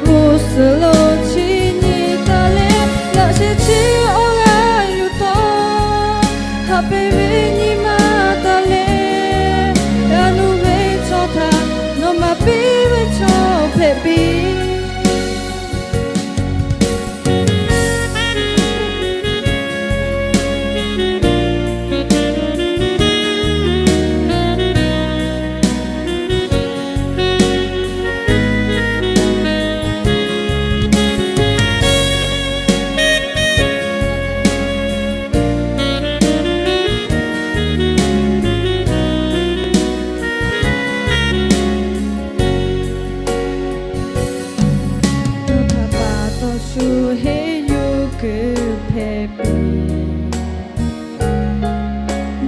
G'uˇ suhˍ lo chi nyi taˍ leh, laꞈ sheh chi awˬ g'aˇ yuˬ taw. Haꞈ pehnˇ ve nyi ma taˍ leh, g'a nuˇ ve chaw htaꞈ nawˬ maˍ piˇ ve chaw hpehꞈ piˇ. Nawˬ htaꞈ pa taw shu henˇ yuˬ kuiˬ hpehꞈ piˇ.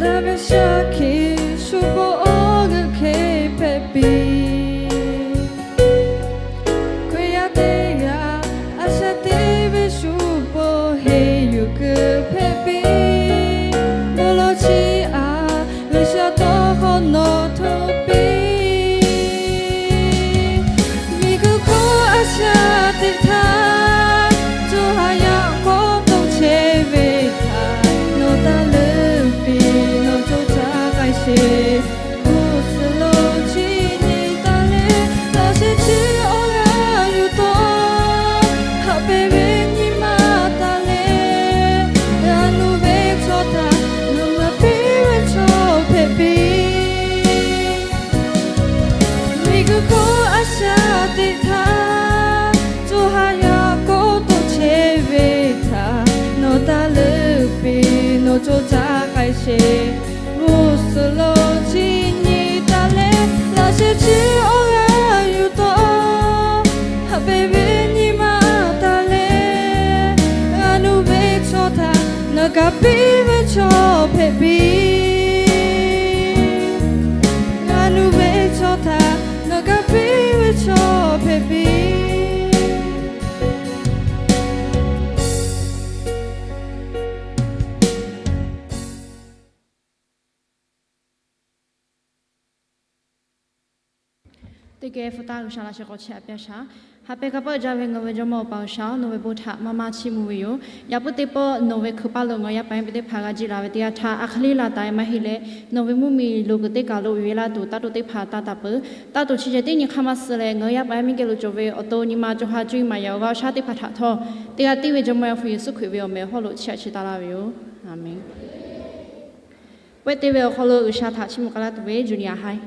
Daꞈ ve shaˍ hkiˆ shu bon awˬ g'euꞈ hk'e hpehꞈ piˇ. Hkriꞈ yaˇ teˇ g'aˇ a shaꞈ teꞈ ve shu bon henˇ yuˬ kuiˬ hpehꞈ piˇ. Bon lawˬ chi aꞈ G'uiˬsha tawˇ hkawˇ nawˬ hto piˇ. Miˬguiˬ hk'oˆ a shaꞈ teꞈ htaˇ, co ha yaꞈ k'awꞈ toꞈ chehˇ ve htaꞈ nawˬ taˇ leuˆ piˇ, nawˬ co caˇ k'ai sheˍ. G'uˇ suhˍ lo chi nyi taˍ leh, laꞈ sheh chi awˬ g'aˇ yuˬ taw. Haꞈ pehnˇ ve nyi ma taˍ leh, g'a nuˇ ve chaw htaꞈ nawˬ maˍ piˇ ve chaw hpehꞈ piˇ. Miˬguiˬ hk'oˆ a shaꞈ teꞈ htaˇ, co ha yaꞈ k'awꞈ toꞈ chehˇ ve htaꞈ nawˬ taˇ leuˆ piˇ, nawˬ co caˇ k'ai sheˍ. G'uˇ suhˍ lo chi nyi taˍ leh, laꞈ sheh chi awˬ g'aˇ yuˬ taw. Haꞈ pehnˇ ve nyi ma taˍ leh, g'a nuˇ ve chaw htaꞈ nawˬ kaꞈ piˇ ve chaw hpehꞈ piˇ. G'a nuˇ ve chaw htaꞈ nawˬ kaꞈ piˇ ve chaw hpehꞈ piˇ. Teˇ geh hpu taˇ G'uiˬsha laꞈ sheh k'awꞈ chehˇ a pyaˇ shaˍ. Haꞈ pehnˇ hk'a peu jaˇ ve ngaˬ hui ve Jawˇmawˇ Awˬ pa G'uiˬsha-oˬ, nawˬ ve bon htaꞈ maˇ maˇ chiˇ mvuh ve yoˬ. Yaꞈ puiˉ teˇ pawˆ nawˬ ve hkui paˇ lo ngaˬ hui yaˇ paˍ yaˇ miˇ teˇ hpaˍ g'a jiˆ la ve teˇ yanˇ htaˇ, a hk'e le laˬ taˍ e maˇ heˆ leh, nawˬ ve mvuhˇmiˬ loˍ kuiˬ teˇ kaˬ lo uiˍ ve laˇ tuˬ taˇ toꞈ teˇ hpaˍ taˇ taˍ peuˬ. Taˇ toꞈ chi ceh teˇ nyi hk'aˇ maˇ suh leh, ngaˬ hui yaˇ paˍ yaˇ miˇ geh lo cawˬ ve awˬ to nyi ma co ha cuˇ maˍ yaꞈ awˬ g'aˇ awˬ shaˉ teˇ hpaˍ htaꞈ htawˇ, teˇ g'aˇ tiˉ ve Jawˇmawˇ Yaˇ hpu Yeˍsuˆ Hkriꞈ ve awˬ meh awˬ hawˉ lo chiˇ aꞈ chi taˍ laˇ ve yoˬ. Aˍmenˍ. Pawehˇ teˇ ve awˬ hk'aw lo G'uiˬsha htaꞈ chiˇ mvuh k'ai laˇ tuˬ ve Junior High.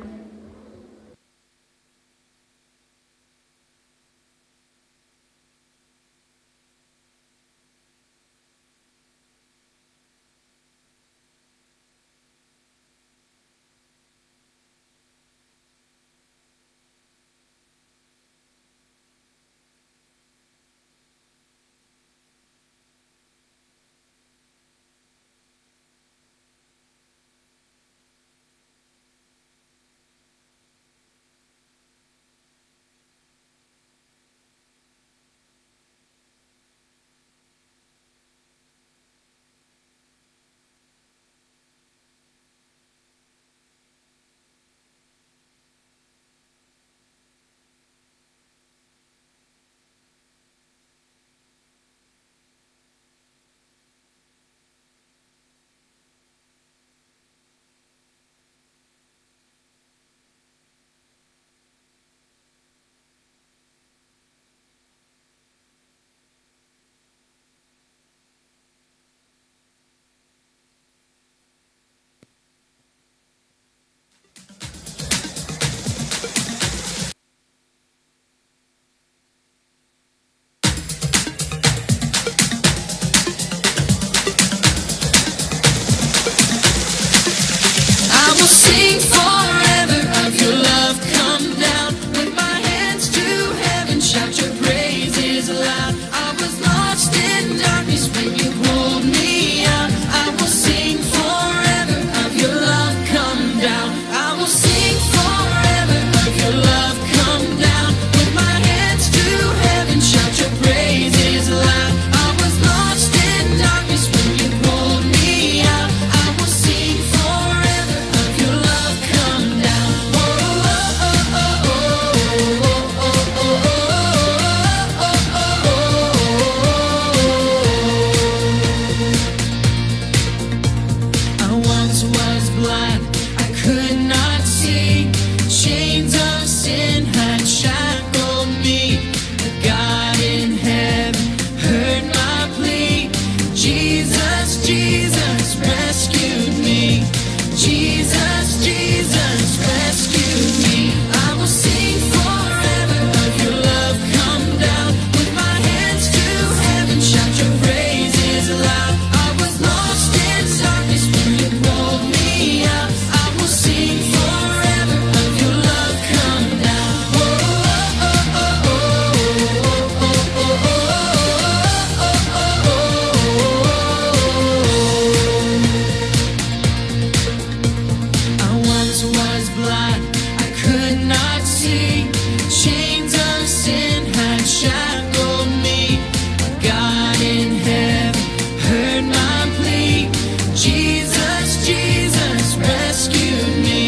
Shackle me. God in heaven heard my plea. Jesus, Jesus, rescue me.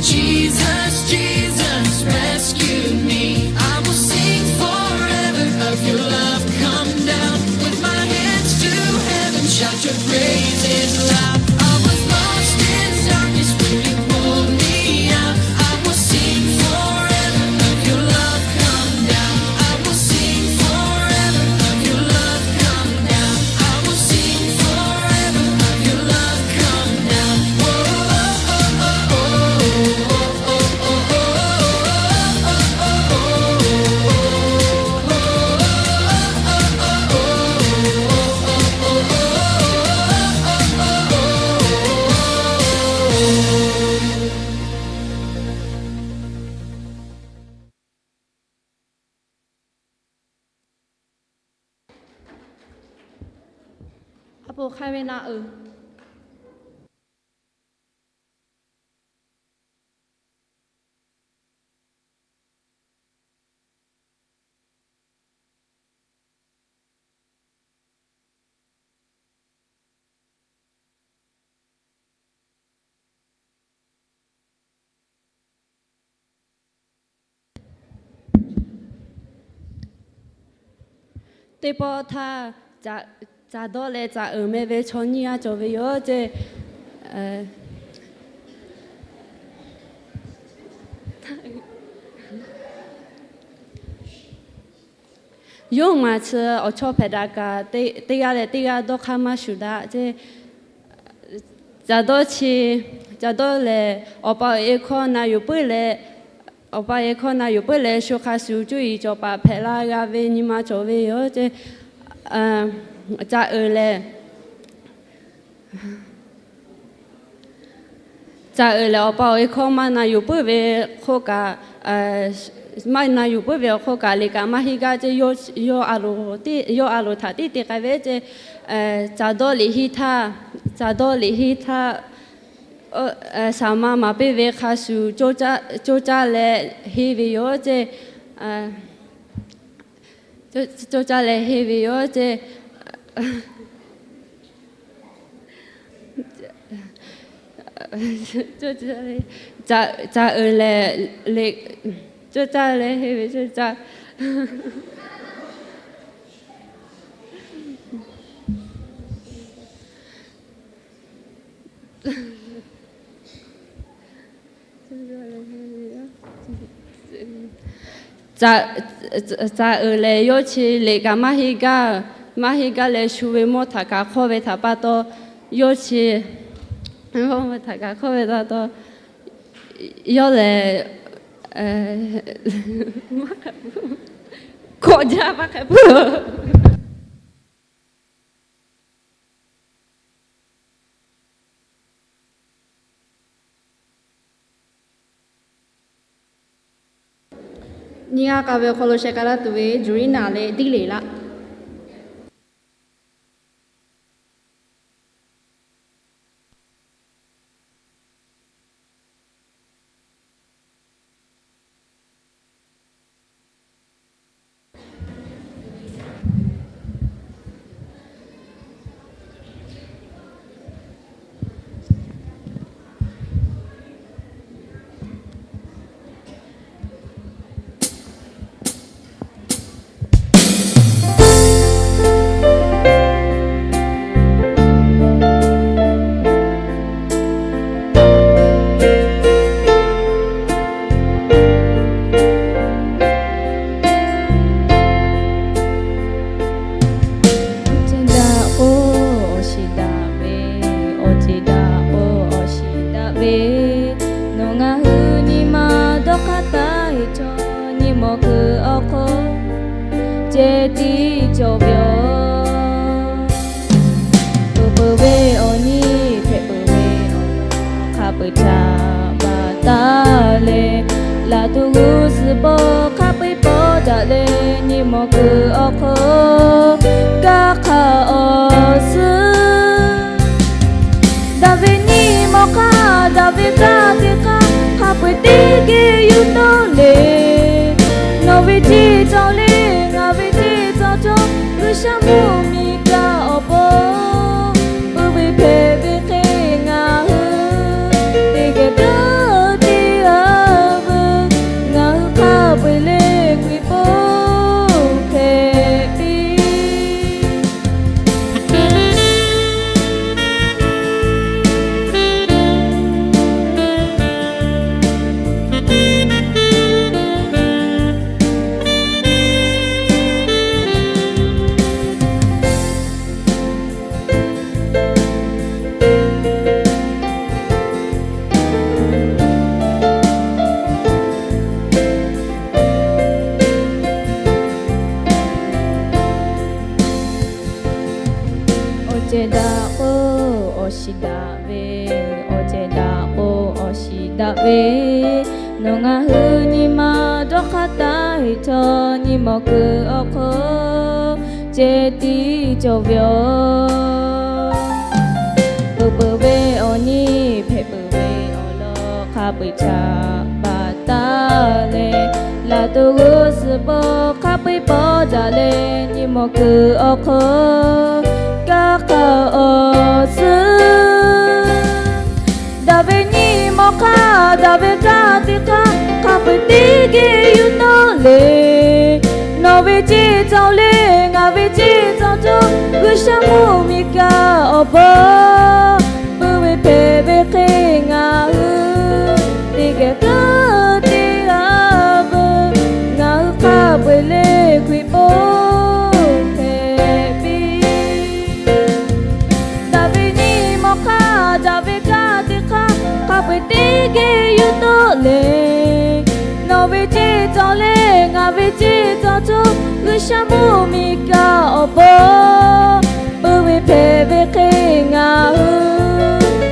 Jesus, Jesus, rescue me. I will sing forever of your love come down. With my hands to heaven, shout your praises loud. I was lost in darkness when you pulled me out. I will sing forever of your love come down. I will sing forever of your love come down. I will sing forever of your love come down. Whoa, oh, oh, oh, oh, oh. အပိုၢ်ခါဝဲနၢ်အုၣ် Teˇ pawˆ htaˇ, caꞈ dawˇ leh caꞈ uiˍ meh ve chaw nyiˇ g'aˇ cawˬ ve yoˬ ceˇ. Yawˇ maˬ chi awˬ chawˇ hpehꞈ daꞈ kaꞈ, teˇ g'aˇ leh teˇ g'aˇ dawˇ hk'aˇ maˇ shuˍ daꞈ ceˇ. Caꞈ dawˇ chi, caꞈ dawˇ lehˬ, awˬ pa awˬ e hkawˇ na yuˬ puiˉ leh, awˬ pa awˬ e hkawˇ na yuˬ puiˉ leh, shu hk'a shuˍ cuˇ yiˍ cawˬ paˍ hpehꞈ la g'a ve nyi ma cawˬ ve yoˬ ceˇ. Caꞈ uiˍ lehˬ, caꞈ uiˍ lehˬ, awˬ pa awˬ e hkawˇ maˇ na yuˬ puiˉ ve hk'oˆ kaꞈ, maˇ na yuˬ puiˉ ve awˬ hk'oˆ kaꞈ, liꞈ kaꞈ maˇ henˇ gaˇ ceˇ. Yawˇ a loˍ htaꞈ tiˉ te k'ai ve ceˇ. Caꞈ dawˇ liꞈ henˇ htaˇ, caꞈ dawˇ liꞈ henˇ htaˇ, shaˍ ma maˍ piˇ ve hk'a shuˍ coˇ caˇ leh henˇ ve yoˬ ceˇ. Coˇ caˇ leh henˇ ve yoˬ ceˇ. Caꞈ uiˍ lehˬ, coˇ caˇ leh henˇ ve coˇ caˇ. Caꞈ uiˍ lehˬ, yawˇ chi liꞈ kaꞈ maˇ henˇ gaˇ, maˇ henˇ gaˇ leh shu ve mawˇ htaꞈ kaꞈ hk'awˇ ve htaꞈ pa taw, yawˇ chi mawˇ htaꞈ kaꞈ hk'awˇ ve htaꞈ pa taw, yawˇ lehˬ, kawꞈ jaˇ maˇ hk'e peuˬ. Nyi g'aˇ k'a ve awˬ hk'aw lo sheh k'ai laˇ tuˬ ve Juˇ riˉ naˍ leh Diˇ leˍ laˆ. Awˬ ceuˬ daꞈ k'o, awˬ shiˍ daꞈ ve, awˬ ceuˬ daꞈ k'o, awˬ shiˍ daꞈ ve, nawˬ ngaˬ hui nyi ma dawˇ hk'aˇ taˍ ve chaw, nyi mawˬ kuiˬ awˬ hk'aw ceh tiˉ cawˬ ve yoˬ. Peuˬ peuˬ ve awˬ nyi, hpehꞈ peuˬ ve awˬ hk'a peu-eˬ htaꞈ baˬ taˍ leh, laˬ tuˬ g'uˇ suhˍ pawˆ hk'a peu-eˬ pawˆ daꞈ leh, nyi mawˬ kuiˬ awˬ hk'aw gaˇ hk'a awˬ suhˍ daꞈ ve nyi mawˬ hk'aˇ, daꞈ ve kaˇ teˇ hk'aˇ hk'a peu-eˬ teˇ geh yuˬ tawˆ leh, nawˬ ve ceˇ cawˬ leh Cehˬ daꞈ k'o, awˬ shiˍ daꞈ ve, awˬ cehˬ daꞈ k'o, awˬ shiˍ daꞈ ve, nawˬ ngaˬ hui nyi ma dawˇ hk'aˇ taˍ heˆ htawˇ, nyi mawˬ kuiˬ awˬ hk'aw ceh tiˉ cawˬ ve yoˬ. Peuˬ peuˬ ve awˬ nyi, hpehꞈ peuˬ ve awˬ lawn hk'a peu-eˬ htaꞈ baˬ taˍ leh, laˬ tuˬ g'uˇ suhˍ pawˆ hk'a peu-eˬ pawˆ daꞈ leh, nyi mawˬ kuiˬ awˬ hk'aw kaˇ hk'a awˬ suhˉ daꞈ ve nyi mawˬ hk'aˇ, daꞈ ve kaˇ teˇ hk'aˇ hk'a peu-eˬ teˇ geh yuˬ tawˆ le. Nawˬ ve ceˇ cawˬ le, ngaˬ ve ceˇ cawˬ cawˬ, G'uiˬsha mvuhˇmiˬ kaꞈ awˬ bon puiˉ ve hpehꞈ ve hk'e, ngaˬ hui teˇ geh kuˇ teˇ g'aˇ veuˬ, ngaˬ hui hk'a peu-eˬ le Hkriꞈ bon hpehꞈ piˇ. Daꞈ ve nyi mawˬ hk'aˇ, daꞈ ve kaˇ teˇ hk'aˇ hk'a peu-eˬ teˇ geh yuˬ tawˆ le. Nawˬ ve ceˇ cawˬ le, ngaˬ ve ceˇ cawˬ cawˬ, G'uiˬsha mvuhˇmiˬ kaꞈ awˬ bon puiˉ ve hpehꞈ ve hk'e, ngaˬ hui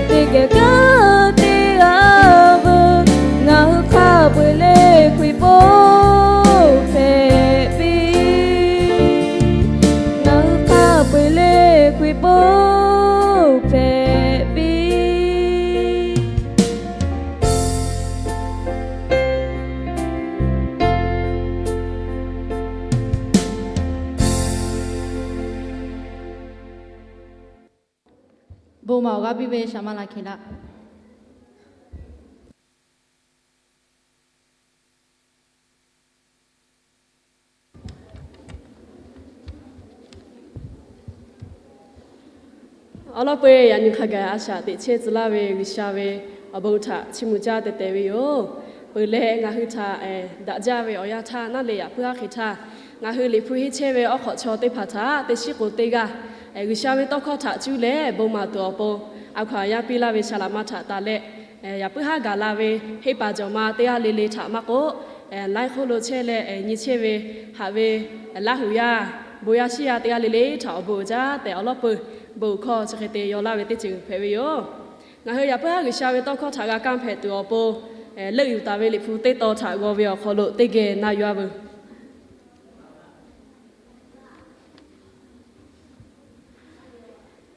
teˇ geh kuˇ teˇ g'aˇ veuˬ, ngaˬ hui hk'a peu-eˬ le Hkriꞈ bon hpehꞈ piˇ. Ngaˬ hui hk'a peu-eˬ le Hkriꞈ bon hpehꞈ piˇ. Bon maˍ awˬ g'aˇ piˇ ve shaˍ maˇ la hkeh laˇ. Awˬ lawn peu-eˬ yaꞈ nyi hk'a gaˬ a shaꞈ teꞈ chehˇ tcuh laˇ ve G'uiˬsha ve awˬ bon htaꞈ chiˇ mvuh caˇ teh teh ve yoˬ. Peuˬ leh ngaˬ hui htaꞈ daꞈ jaˇ ve awˬ yanˇ htaˇ naˉ leh yaꞈ puiˉ haˉ hk'e htaˇ, ngaˬ hui Liꞈ hpu henˇ chehˇ ve awˉ hk'awꞈ chaw teˇ hpaˍ htaꞈ teˇ shiˉ k'o teˇ g'aˇ G'uiˬsha ve tawˇ hkawˇ htaꞈ cuˇ leh bon maˍ tuˬ awˬ pon, a hkaw-anˬ yaˇ piˇ laˇ ve shaˍ laꞈ ma htaꞈ taˍ leh, yaꞈ puiˉ haˉ gaˬ la ve henˇ paˍ jawˬ ma teˇ g'aˇ le le htaꞈ maˇ k'oˆ, laiˉ hk'oˆ lo chehˇ leh nyi chehˇ ve haꞈ ve Laˇhuˍ yaˇ, bon yaˇ shiˉ yaˇ teˇ g'aˇ le le htaꞈ awˬ bon uiˍ jaˇ tehꞈ awˬ lawn peu-eˬ bon hkawˇ chi hk'e te yaw laˇ ve teˇ ceuˬ hpehꞈ ve yoˬ. Ngaˬ hui yaꞈ puiˉ haˉ G'uiˬsha ve tawˇ hkawˇ htaꞈ g'a kanˇ hpehꞈ tuˬ awˬ pon, leuˆ yuˬ taˍ ve Liꞈ hpu teˇ tawn htaꞈ g'aw ve awˬ hk'aw lo teˇ geh na yuˬ-a veuˬ.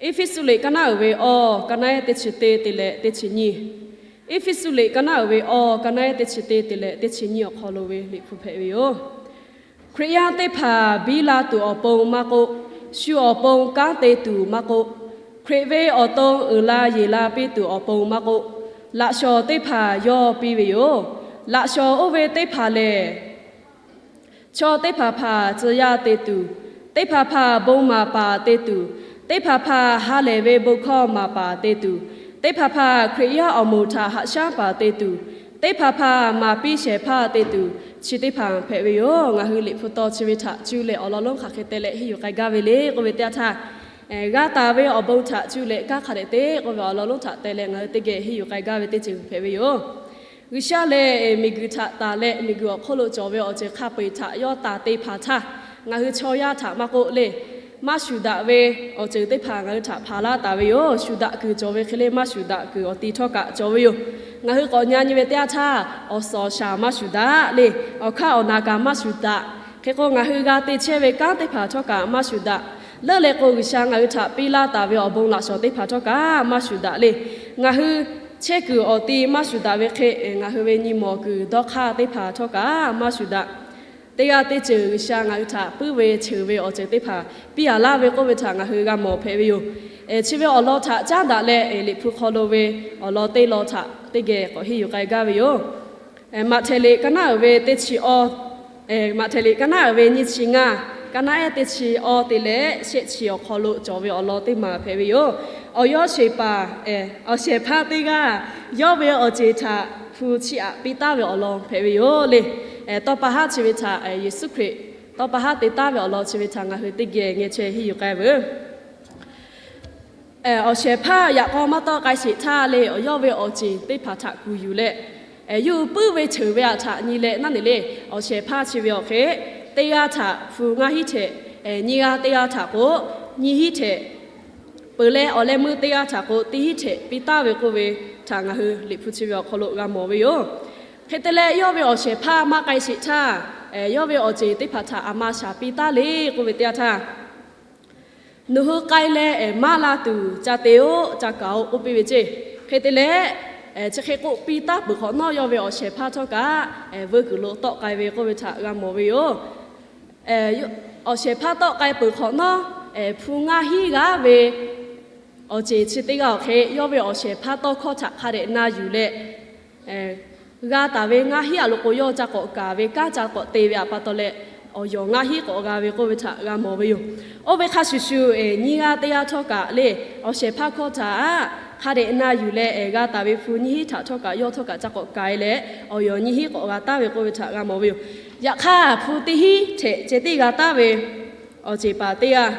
Eˇfeˇsuꞈ liꞈ kaˇ naˉ uiˍ ve awˬ, kaˇ naˉ ehˉ teˇ chi teˇ te leh teˇ chi nyiˇ. Eˇfeˇsuꞈ liꞈ kaˇ naˉ uiˍ ve awˬ, kaˇ naˉ ehˉ teˇ chi teˇ te leh teˇ chi nyiˇ awˬ hk'aw lo ve Liꞈ hpu hpehꞈ ve yoˬ. Hkriꞈ yaˇ teˇ hpaˍ biˇ la tuˬ awˬ pon maˇ k'oˆ, shu awˬ pon kanˉ te tuˬ maˇ k'oˆ, Hkriꞈ ve awˬ to uiˍ la yeˬ la piˇ tuˬ awˬ pon maˇ k'oˆ, laꞈ shawnˍ teˇ hpaˍ yawˇ piˇ ve yoˬ. Laꞈ shawnˍ oˇ ve teˇ hpaˍ lehˬ, chaw teˇ hpaˍ hpaˍ tcuh yaˇ te tuˬ, teˇ hpaˍ hpaˍ bon maˍ paˍ te tuˬ, teˇ hpaˍ hpaˍ ha lehˬ ve bon hkawˇ maˍ paˍ te tuˬ, teˇ hpaˍ hpaˍ Hkriꞈ yaˇ awˬ moˍ htaꞈ haꞈ shaˉ paˍ te tuˬ, teˇ hpaˍ hpaˍ maˍ piˇ shehˍ hpaˇ te tuˬ, chi teˇ hpaˍ hpehꞈ ve yoˬ. Ngaˬ hui Liꞈ hpu tawn chi ve htaꞈ cuˇ leh awˬ lawn lonˉ hk'aˬ hk'e te leh henˇ yuˬ k'ai gaˇ ve le k'oˆ ve teˇ yanˇ htaˇ, g'a taˍ ve awˬ bon htaꞈ cuˇ leh kanˉ hk'a dehꞈ te k'oˆ ve awˬ lawn lonˉ htaꞈ te leh ngaˬ hui teˇ geh henˇ yuˬ k'ai gaˇ ve teˇ ceuˬ hpehꞈ ve yoˬ. G'uiˬsha lehˬ miˬguiˬ htaꞈ taˍ leh miˬguiˬ awˬ hk'oˆ lo cawˬ ve awˬ ceuˬ hk'a peu-eˬ htaꞈ yawˇ taˍ te hpanˍ htaˇ, ngaˬ hui chaw yaˇ htaꞈ maˇ k'oˆ le, maˇ shuˍ daꞈ ve awˬ ceuˬ teˇ hpaˍ ngaˬ hui htaꞈ hpanˍ laˇ taˍ ve yoˬ. Shuˍ daꞈ kuiˬ cawˬ ve hk'e le maˇ shuˍ daꞈ kuiˬ awˬ ti htawˇ kaꞈ cawˬ ve yoˬ. Ngaˬ hui k'awꞈ nyi nyi ve teˇ yanˇ htaˇ, awˬ suhˍ awˬ shaˍ maˇ shuˍ daꞈ le, awˬ hkanˇ awˬ naˍ kaꞈ maˇ shuˍ daꞈ. Hk'e k'o, ngaˬ hui g'a te chehˇ ve kanˉ teˇ hpaˍ htawˇ kaꞈ maˇ shuˍ daꞈ. Leuˆ leh k'o, G'uiˬsha ngaˬ hui htaꞈ piˇ laˇ taˍ ve awˬ bon laꞈ shawnˍ teˇ hpaˍ htawˇ kaꞈ maˇ shuˍ daꞈ le. Ngaˬ hui chehˇ kuiˬ awˬ ti maˇ shuˍ daꞈ ve hk'e, ngaˬ hui ve nyi mawˬ kuiˬ dawˇ hk'aˇ teˇ hpaˍ htawˇ kaꞈ maˇ shuˍ daꞈ. Teˇ g'aˇ teˇ ceuˬ G'uiˬsha ngaˬ hui htaꞈ puiˉ ve cheuˬ ve awˬ ceuˬ teˇ hpaˍ piˇ laˇ ve k'oˆ ve htaꞈ ngaˬ hui g'a mawˬ hpehꞈ ve yoˬ. Chi ve awˬ lawn htaꞈ caˉ daꞈ leh, Liꞈ hpu hk'aw lo ve awˬ lawn teˇ lawn htaꞈ teˇ geh k'awꞈ henˇ yuˬ k'ai gaˇ ve yoˬ. Maꞈhtehˍ liꞈ kaˇ naˉ uiˍ ve teˇ chi awˇ, Maꞈhtehˍ liꞈ kaˇ naˉ uiˍ ve nyiˇ chi ngaˇ, kaˇ naˉ ehˉ teˇ chi awˇ te leh shehˆ chi awˬ hk'aw lo cawˬ ve awˬ lawn teˇ maˬ hpehꞈ ve yoˬ. Awˬ yawˇ sheˍ paˍ, awˬ shehˍ hpaˇ teˇ g'aˇ yawˇ ve awˬ ceˬ htaꞈ hpu chiˇ aꞈ piˇ taˍ ve awˬ lawn hpehꞈ ve yoˬ le. Tawˇ pa haˉ chi ve htaꞈ Yeˍsuˆ Hkriꞈ tawˇ pa haˉ te taˍ ve awˬ lawn chi ve htaꞈ ngaˬ hui teˇ geh ngeh chehˇ henˇ yuˬ k'ai veuˬ. Awˬ shehˍ hpaˇ yaꞈ k'aw maˇ tawˆ k'ai sheˍ htaˇ le, awˬ yawˇ ve awˬ ceˬ teˇ hpaˍ htaꞈ kuˬ yuˬ leh, yawˇ hui puiˉ ve cheuˬ ve aꞈ htaꞈ nyi leh naˉ ne le, awˬ shehˍ hpaˇ chi ve awˬ hk'e, teˇ g'aˇ htaꞈ hpu ngaˇ hinˉ htehꞈ, nyiˇ g'aˇ teˇ g'aˇ htaꞈ k'o, nyiˇ hinˉ htehꞈ peuˬ leh awˬ leh meuˇ teˇ g'aˇ htaꞈ k'o teˇ hinˉ hteꞈ piˇ taˍ ve k'oˆ ve htaꞈ ngaˬ hui Liꞈ hpu chi ve awˬ hk'aw lo g'a mawˬ ve yoˬ. Hk'e te leh, yawˇ ve awˬ shehˍ hpaˇ maˇ k'ai sheˍ htaˇ, yawˇ ve awˬ ceˬ teˇ hpaˍ htaꞈ aˬ ma shaˍ piˇ taˍ le k'oˆ ve teˇ yanˇ htaˇ, Nawˬ hui k'ai leh maˇ la tuˬ ca te-oˆ, ca kaˍ-oˆ k'oˆ piˇ ve ceˇ. Hk'e te leh, chi hk'e k'oˆ piˇ taˍ peuˬ hk'awꞈ nawˉ, yawˇ ve awˬ shehˍ hpaˇ htawˇ kaꞈ veuˇ kuiˬ lo tawˆ k'ai ve k'oˆ ve htaꞈ g'a mawˬ ve yoˬ. Awˬ shehˍ hpaˇ tawˆ k'ai peuˬ hk'awꞈ nawˉ, hpu ngaˇ hinˉ g'aˇ ve awˬ ceˬ chi teˇ g'aˇ awˬ hk'e, yawˇ ve awˬ shehˍ hpaˇ tawˇ hkawˇ htaꞈ hk'a dehꞈ na yuˬ leh, g'a taˍ ve ngaˇ hinˉ a lo k'o, yawˇ ca k'awꞈ kaˍ ve kanˉ ca k'awꞈ te ve a pa taw leh, awˬ yawˬ ngaˇ hinˉ k'awꞈ g'a ve k'oˆ ve htaꞈ g'a mawˬ ve yoˬ. Oˇ ve hk'a shuˍ shuˍ, nyiˇ g'aˇ teˇ g'aˇ htawˇ kaꞈ le, awˬ shehˍ hpaˇ hkawˇ htaꞈ hk'a dehꞈ na yuˬ leh, g'a taˍ ve hpu nyiˇ hinˉ htaꞈ htawˇ kaꞈ yawˇ htawˇ kaꞈ ca k'awꞈ kaˍ leh, awˬ yawˬ nyiˇ hinˉ k'awꞈ g'a taˍ ve k'oˆ ve htaꞈ g'a mawˬ ve yoˬ. Yaꞈ hk'aˇ, hpu teˇ hinˉ hteꞈ ceh tiˉ g'a taˍ ve awˬ ceˬ paˍ teˇ g'aˇ,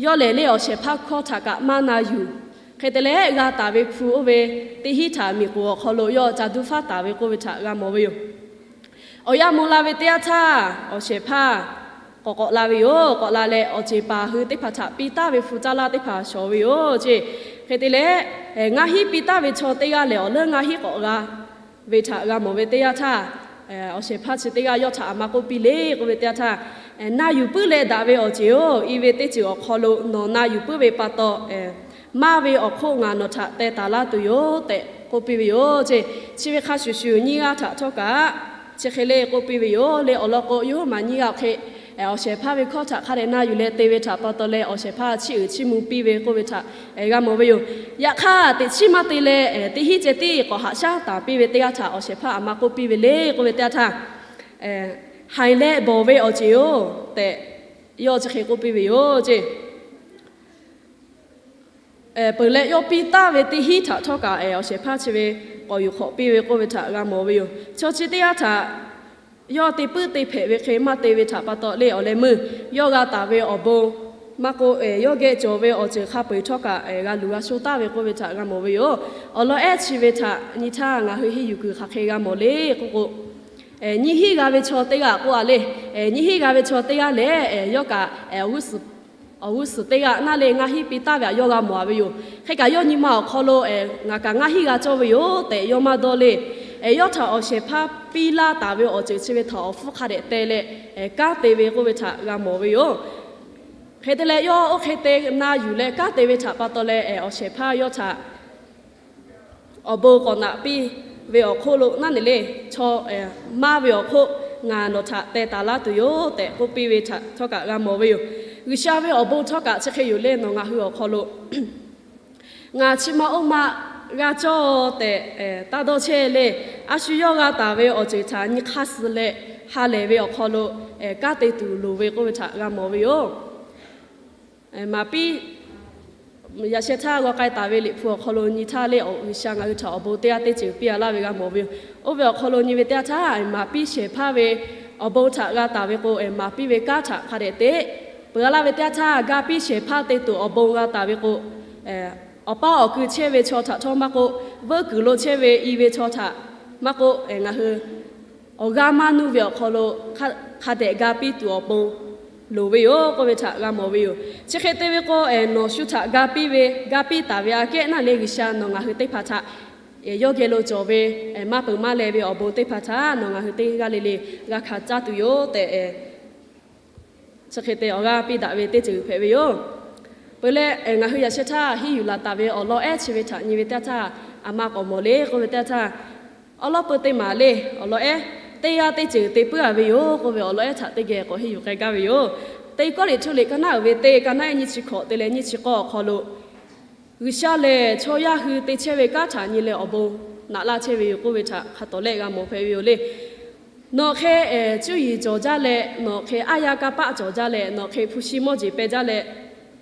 yawˇ lehˬ le awˬ shehˍ hpaˇ hkawˇ htaꞈ kaꞈ maˇ na yuˬ. Hk'e te leh, g'a taˍ ve hpu oˇ ve teˇ hinˉ htaꞈ miˬ k'oˍ awˬ hk'aw lo yawˇ ca duˇ faˉ taˍ ve k'oˆ ve htaꞈ g'a mawˬ ve yoˬ. Awˬ yanˇ mawˬ la ve teˇ yanˇ htaˇ, awˬ shehˍ hpaˇ k'awꞈ k'awꞈ la ve yoˬ. K'awꞈ la leh, awˬ ceˬ paˍ hui teˇ hpaˍ htaꞈ piˇ taˍ ve hpu caˇ lanˇ teˇ hpaˍ shawˍ ve yoˬ ceˇ. Hk'e te leh, ngaˇ hinˉ piˇ taˍ ve chaw teˇ g'aˇ lehˬ, awˬ leuˉ ngaˇ hinˉ k'awꞈ g'a ve htaꞈ g'a mawˬ ve teˇ yanˇ htaˇ, awˬ shehˍ hpaˇ chi teˇ g'aˇ yawˇ htaꞈ aˬ ma k'oˆ piˇ le k'oˆ ve teˇ yanˇ htaˇ, Na yuˬ puiˉ leh daꞈ ve awˬ ceˬ-oˬ, i ve teˇ ceuˬ awˬ hk'aw lo nawˬ na yuˬ puiˉ ve pa taw, maˇ ve awˬ hk'oˆ ngaˬ nawˬ htaꞈ teh taˍ laˇ tuˬ yoˬ tehꞈ k'oˆ piˇ ve yoˬ ceˇ. Chi ve hk'a shuˍ shuˍ, nyiˇ g'aˇ htaꞈ htawˇ kaꞈ chi hk'e le k'oˆ piˇ ve yoˬ le. Awˬ lawn k'o, Yoˇhanˬ nyiˇ g'aˇ awˬ hk'e, awˬ shehˍ hpaˇ ve hkawˇ htaꞈ hk'a dehꞈ na yuˬ leh te ve htaꞈ pa taw leh, awˬ shehˍ hpaˇ chiˇ uiˍ chiˇ mvuh piˇ ve k'oˆ ve htaꞈ g'a mawˬ ve yoˬ. Yaꞈ hk'aˇ, teꞈ chiˉ maˇ te leh, teˇ hinˉ ceh tiˉ k'awꞈ haꞈ shaˉ taˍ piˇ ve teˇ g'aˇ htaꞈ awˬ shehˍ hpaˇ aˬ ma k'oˆ piˇ ve le k'oˆ ve teˇ yanˇ htaˇ, Haiˬ leh bawˬ ve awˬ ceˬ-oˬ tehꞈ yawˇ chi hk'e k'oˆ piˇ ve yoˬ ceˇ. Peuˬ leh, yawˇ piˇ taˍ ve teˇ hinˉ htaꞈ htawˇ kaꞈ awˬ shehˍ hpaˇ chi ve k'awꞈ yuˬ hk'awꞈ piˇ ve k'oˆ ve htaꞈ g'a mawˬ ve yoˬ. Chaw chi teˇ g'aˇ htaꞈ yawˇ te puiˉ te hpehꞈ ve hk'e maˇ te ve htaꞈ pa taw le, awˬ leh meuˇ yawˇ g'a taˍ ve awˬ bon maˇ k'oˆ, yawˇ geh cawˬ ve awˬ ceuˬ hk'a peu-eˬ htawˇ kaꞈ g'a luˬ g'a sho taˍ ve k'oˆ ve htaꞈ g'a mawˬ ve yoˬ. Awˬ lawn ehˉ chi ve htaꞈ nyi htaˇ ngaˬ hui henˇ yuˬ kuiˬ hk'aˬ hk'e g'a mawˬ le k'oˆ k'o, nyiˇ hinˉ g'a ve chaw teˇ g'aˇ k'oˆ a le. Nyiˇ hinˉ g'a ve chaw teˇ g'aˇ lehˬ, yawˇ kaꞈ awˬ g'uˇ suhˍ teˇ g'aˇ naˇ leh ngaˇ hinˉ piˇ taˍ ve htaꞈ yawˇ g'a mawˬ a ve yoˬ. Hk'e kaꞈ yawˇ nyi ma awˬ hk'aw lo, Ngaˬ kaꞈ ngaˇ hinˉ g'a cawˇ ve yoˬ tehꞈ yawˇ maˇ dawˇ le. Yawˇ htaꞈ awˬ shehˍ hpaˇ piˇ laˇ taˍ ve awˬ ceuˬ chi ve htaꞈ awˬ hpfuhˇ hk'a dehꞈ teh leh, kanˉ te ve k'oˆ ve htaꞈ g'a mawˬ ve yoˬ. Hk'e te leh, yawˇ oˇ hk'e te na yuˬ leh kanˉ te ve htaꞈ pa taw leh, awˬ shehˍ hpaˇ yawˇ htaꞈ awˬ bon k'awꞈ naꞈ piˇ ve awˬ hk'oˆ lo naˉ neˬ le, chaw maˇ ve awˬ hk'oˆ ngaˬ nawˬ htaꞈ teh taˍ laˇ tuˬ yoˬ tehꞈ k'oˆ piˇ ve htaꞈ htawˇ kaꞈ g'a mawˬ ve yoˬ. G'uiˬsha ve awˬ bon htawˇ kaꞈ chi hk'e yoˬ le, nawˬ ngaˬ hui awˬ hk'aw lo ngaˬ chi ma oˇ ma g'a cawˇ tehꞈ taˇ dawˇ chehˇ le. A shu yawˇ g'a taˍ ve awˬ ceuˬ htaꞈ nyi hk'aˇ suh leh, ha lehˬ ve awˬ hk'aw lo kanˉ te tuˬ loˍ ve k'oˆ ve htaꞈ g'a mawˬ ve yoˬ. Maˍ piˉ yaꞈ sheh htaˇ g'aw k'ai taˍ ve Liꞈ hpu awˬ hk'aw lo nyi htaˇ le, G'uiˬsha ngaˬ hui htaꞈ awˬ bon teˇ g'aˇ teˇ ceuˬ piˇ a laˇ ve g'a mawˬ ve yoˬ. Oˇ ve awˬ hk'aw lo nyi ve teˇ yanˇ htaˇ, maˍ piˇ shehˍ hpaˇ ve awˬ bon htaꞈ g'a taˍ ve k'o, maˍ piˇ ve kanˉ htaꞈ hk'a dehꞈ te peuˬ a laˇ ve teˇ yanˇ htaˇ, ga piˇ shehˍ hpaˇ te tuˬ awˬ bon g'a taˍ ve k'o, awˬ paˇ awˬ kui chehˇ ve chaw htaꞈ htawˇ maˇ k'oˆ, veuˇ kuiˬ lo chehˇ ve i ve chaw htaꞈ maˇ k'oˆ, ngaˬ hui awˬ g'aˇ maˇ nuˇ ve awˬ hk'aw lo hk'a dehꞈ ga piˇ tuˬ awˬ pon loˍ ve yoˬ k'oˆ ve htaꞈ g'a mawˬ ve yoˬ. Chi hk'e te ve k'o, nawˬ shu htaꞈ ga piˇ ve, ga piˇ taˍ ve aꞈ kehˉ naˉ le, G'uiˬsha nawˬ ngaˬ hui teˇ hpaˍ htaꞈ yawˇ geh lo cawˬ ve maˇ peuˬ maˇ leh ve awˬ bon teˇ hpaˍ htaꞈ nawˬ ngaˬ hui teˇ g'aˇ le le g'a hkanˍ caˇ tuˬ yoˬ tehꞈ, chi hk'e te awˬ g'aˇ piˇ daꞈ ve teˇ ceuˬ hpehꞈ ve yoˬ. Peuˬ leh, ngaˬ hui yaꞈ sheh htaˇ henˇ yuˬ laˬ taˍ ve awˬ lawn ehˉ chi ve htaꞈ nyi ve teˇ yanˇ htaˇ, aˬ ma k'awꞈ mawˬ le k'oˆ ve teˇ yanˇ htaˇ, awˉ lawˉ peu teˇ maˬ le, awˬ lawn ehˉ teˇ g'aˇ teˇ ceuˬ te puiˉ a ve yoˬ k'oˆ ve awˬ lawn ehˉ htaꞈ teˇ geh k'awꞈ henˇ yuˬ k'ai gaˇ ve yoˬ. Teˇ Kawˇrenˍhtuˆ liꞈ ka naˉ uiˍ ve teˇ, ka naˉ ehˉ nyiˇ chi hkawꞈ te leh nyiˇ chi k'awˇ awˬ hk'aw lo, G'uiˬsha lehˬ chaw yaˇ hui te chehˇ ve kanˉ htaꞈ nyi leh awˬ bon naꞈ laˇ chehˇ ve yoˬ k'oˆ ve htaꞈ hk'a tawˍ lehˆ g'a mawˬ hpehꞈ ve yoˬ le. Nawˬ hk'e cuˇ yiˍ cawˬ jaˇ leh, nawˬ hk'e aˉ yaˇ kanˇ paˆ cawˬ jaˇ leh, nawˬ hk'e hpu shi mawˇ jeˬ peh jaˇ leh,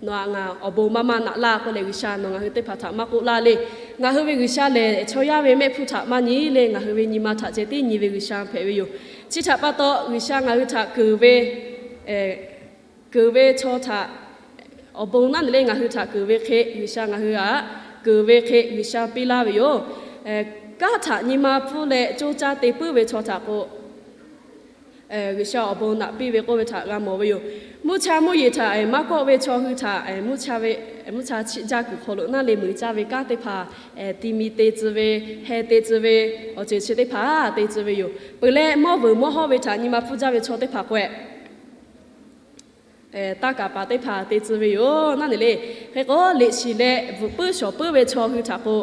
nawˬ aꞈ ngaˬ awˬ bon maˇ maˇ naꞈ laˇ k'oˆ leh, G'uiˬsha nawˬ ngaˬ hui teˇ hpaˍ htaꞈ maˇ k'oˆ laˇ le. Ngaˬ hui ve G'uiˬsha lehˬ chaw yaˇ ve mehˆ hpfuhˇ htaꞈ maˇ nyi le, ngaˬ hui ve nyi ma htaꞈ ceh tiˉ nyi ve G'uiˬsha hpehꞈ ve yoˬ. Chi htaꞈ pa taw, G'uiˬsha ngaˬ hui htaꞈ keunˍ ve, keunˍ ve chaw htaꞈ awˬ bon naˉ neˬ le, ngaˬ hui htaꞈ keunˍ ve hk'e G'uiˬsha ngaˬ hui aꞈ keunˍ ve hk'e G'uiˬsha piˇ laˇ ve yoˬ. Kanˉ htaꞈ nyi ma pfuhˇ leh coˇ caˇ te puiˉ ve chaw htaꞈ k'o, G'uiˬsha awˬ bon naꞈ piˇ ve k'oˆ ve htaꞈ g'a mawˬ ve yoˬ. Mvuhˇ cha mvuhˇ yeˬ htaꞈ maˇ kawˆ ve chaw hui htaꞈ mvuhˇ cha ve, mvuhˇ cha chiˆ jaˇ kuiˬ hk'aw lo naˉ leh meuˍ caˇ ve kanˉ teˇ hpaˍ, ti mi te tcuh ve, heh te tcuh ve, awˬ ceuˬ chi teˇ hpaˍ te tcuh ve yoˬ. Peuˬ leh mawˇ vuiˬ mawˇ hawˉ ve htaꞈ nyi ma pfuhˇ jaˇ ve chaw teˇ hpaˍ k'o-e, taˇ kaˍ paˍ teˇ hpaˍ te tcuh ve yoˬ. Naˉ leh le, hk'e k'o liꞈ shiˍ leh bvuhꞈ puiˉ shawˍ puiˉ ve chaw hui htaꞈ k'o,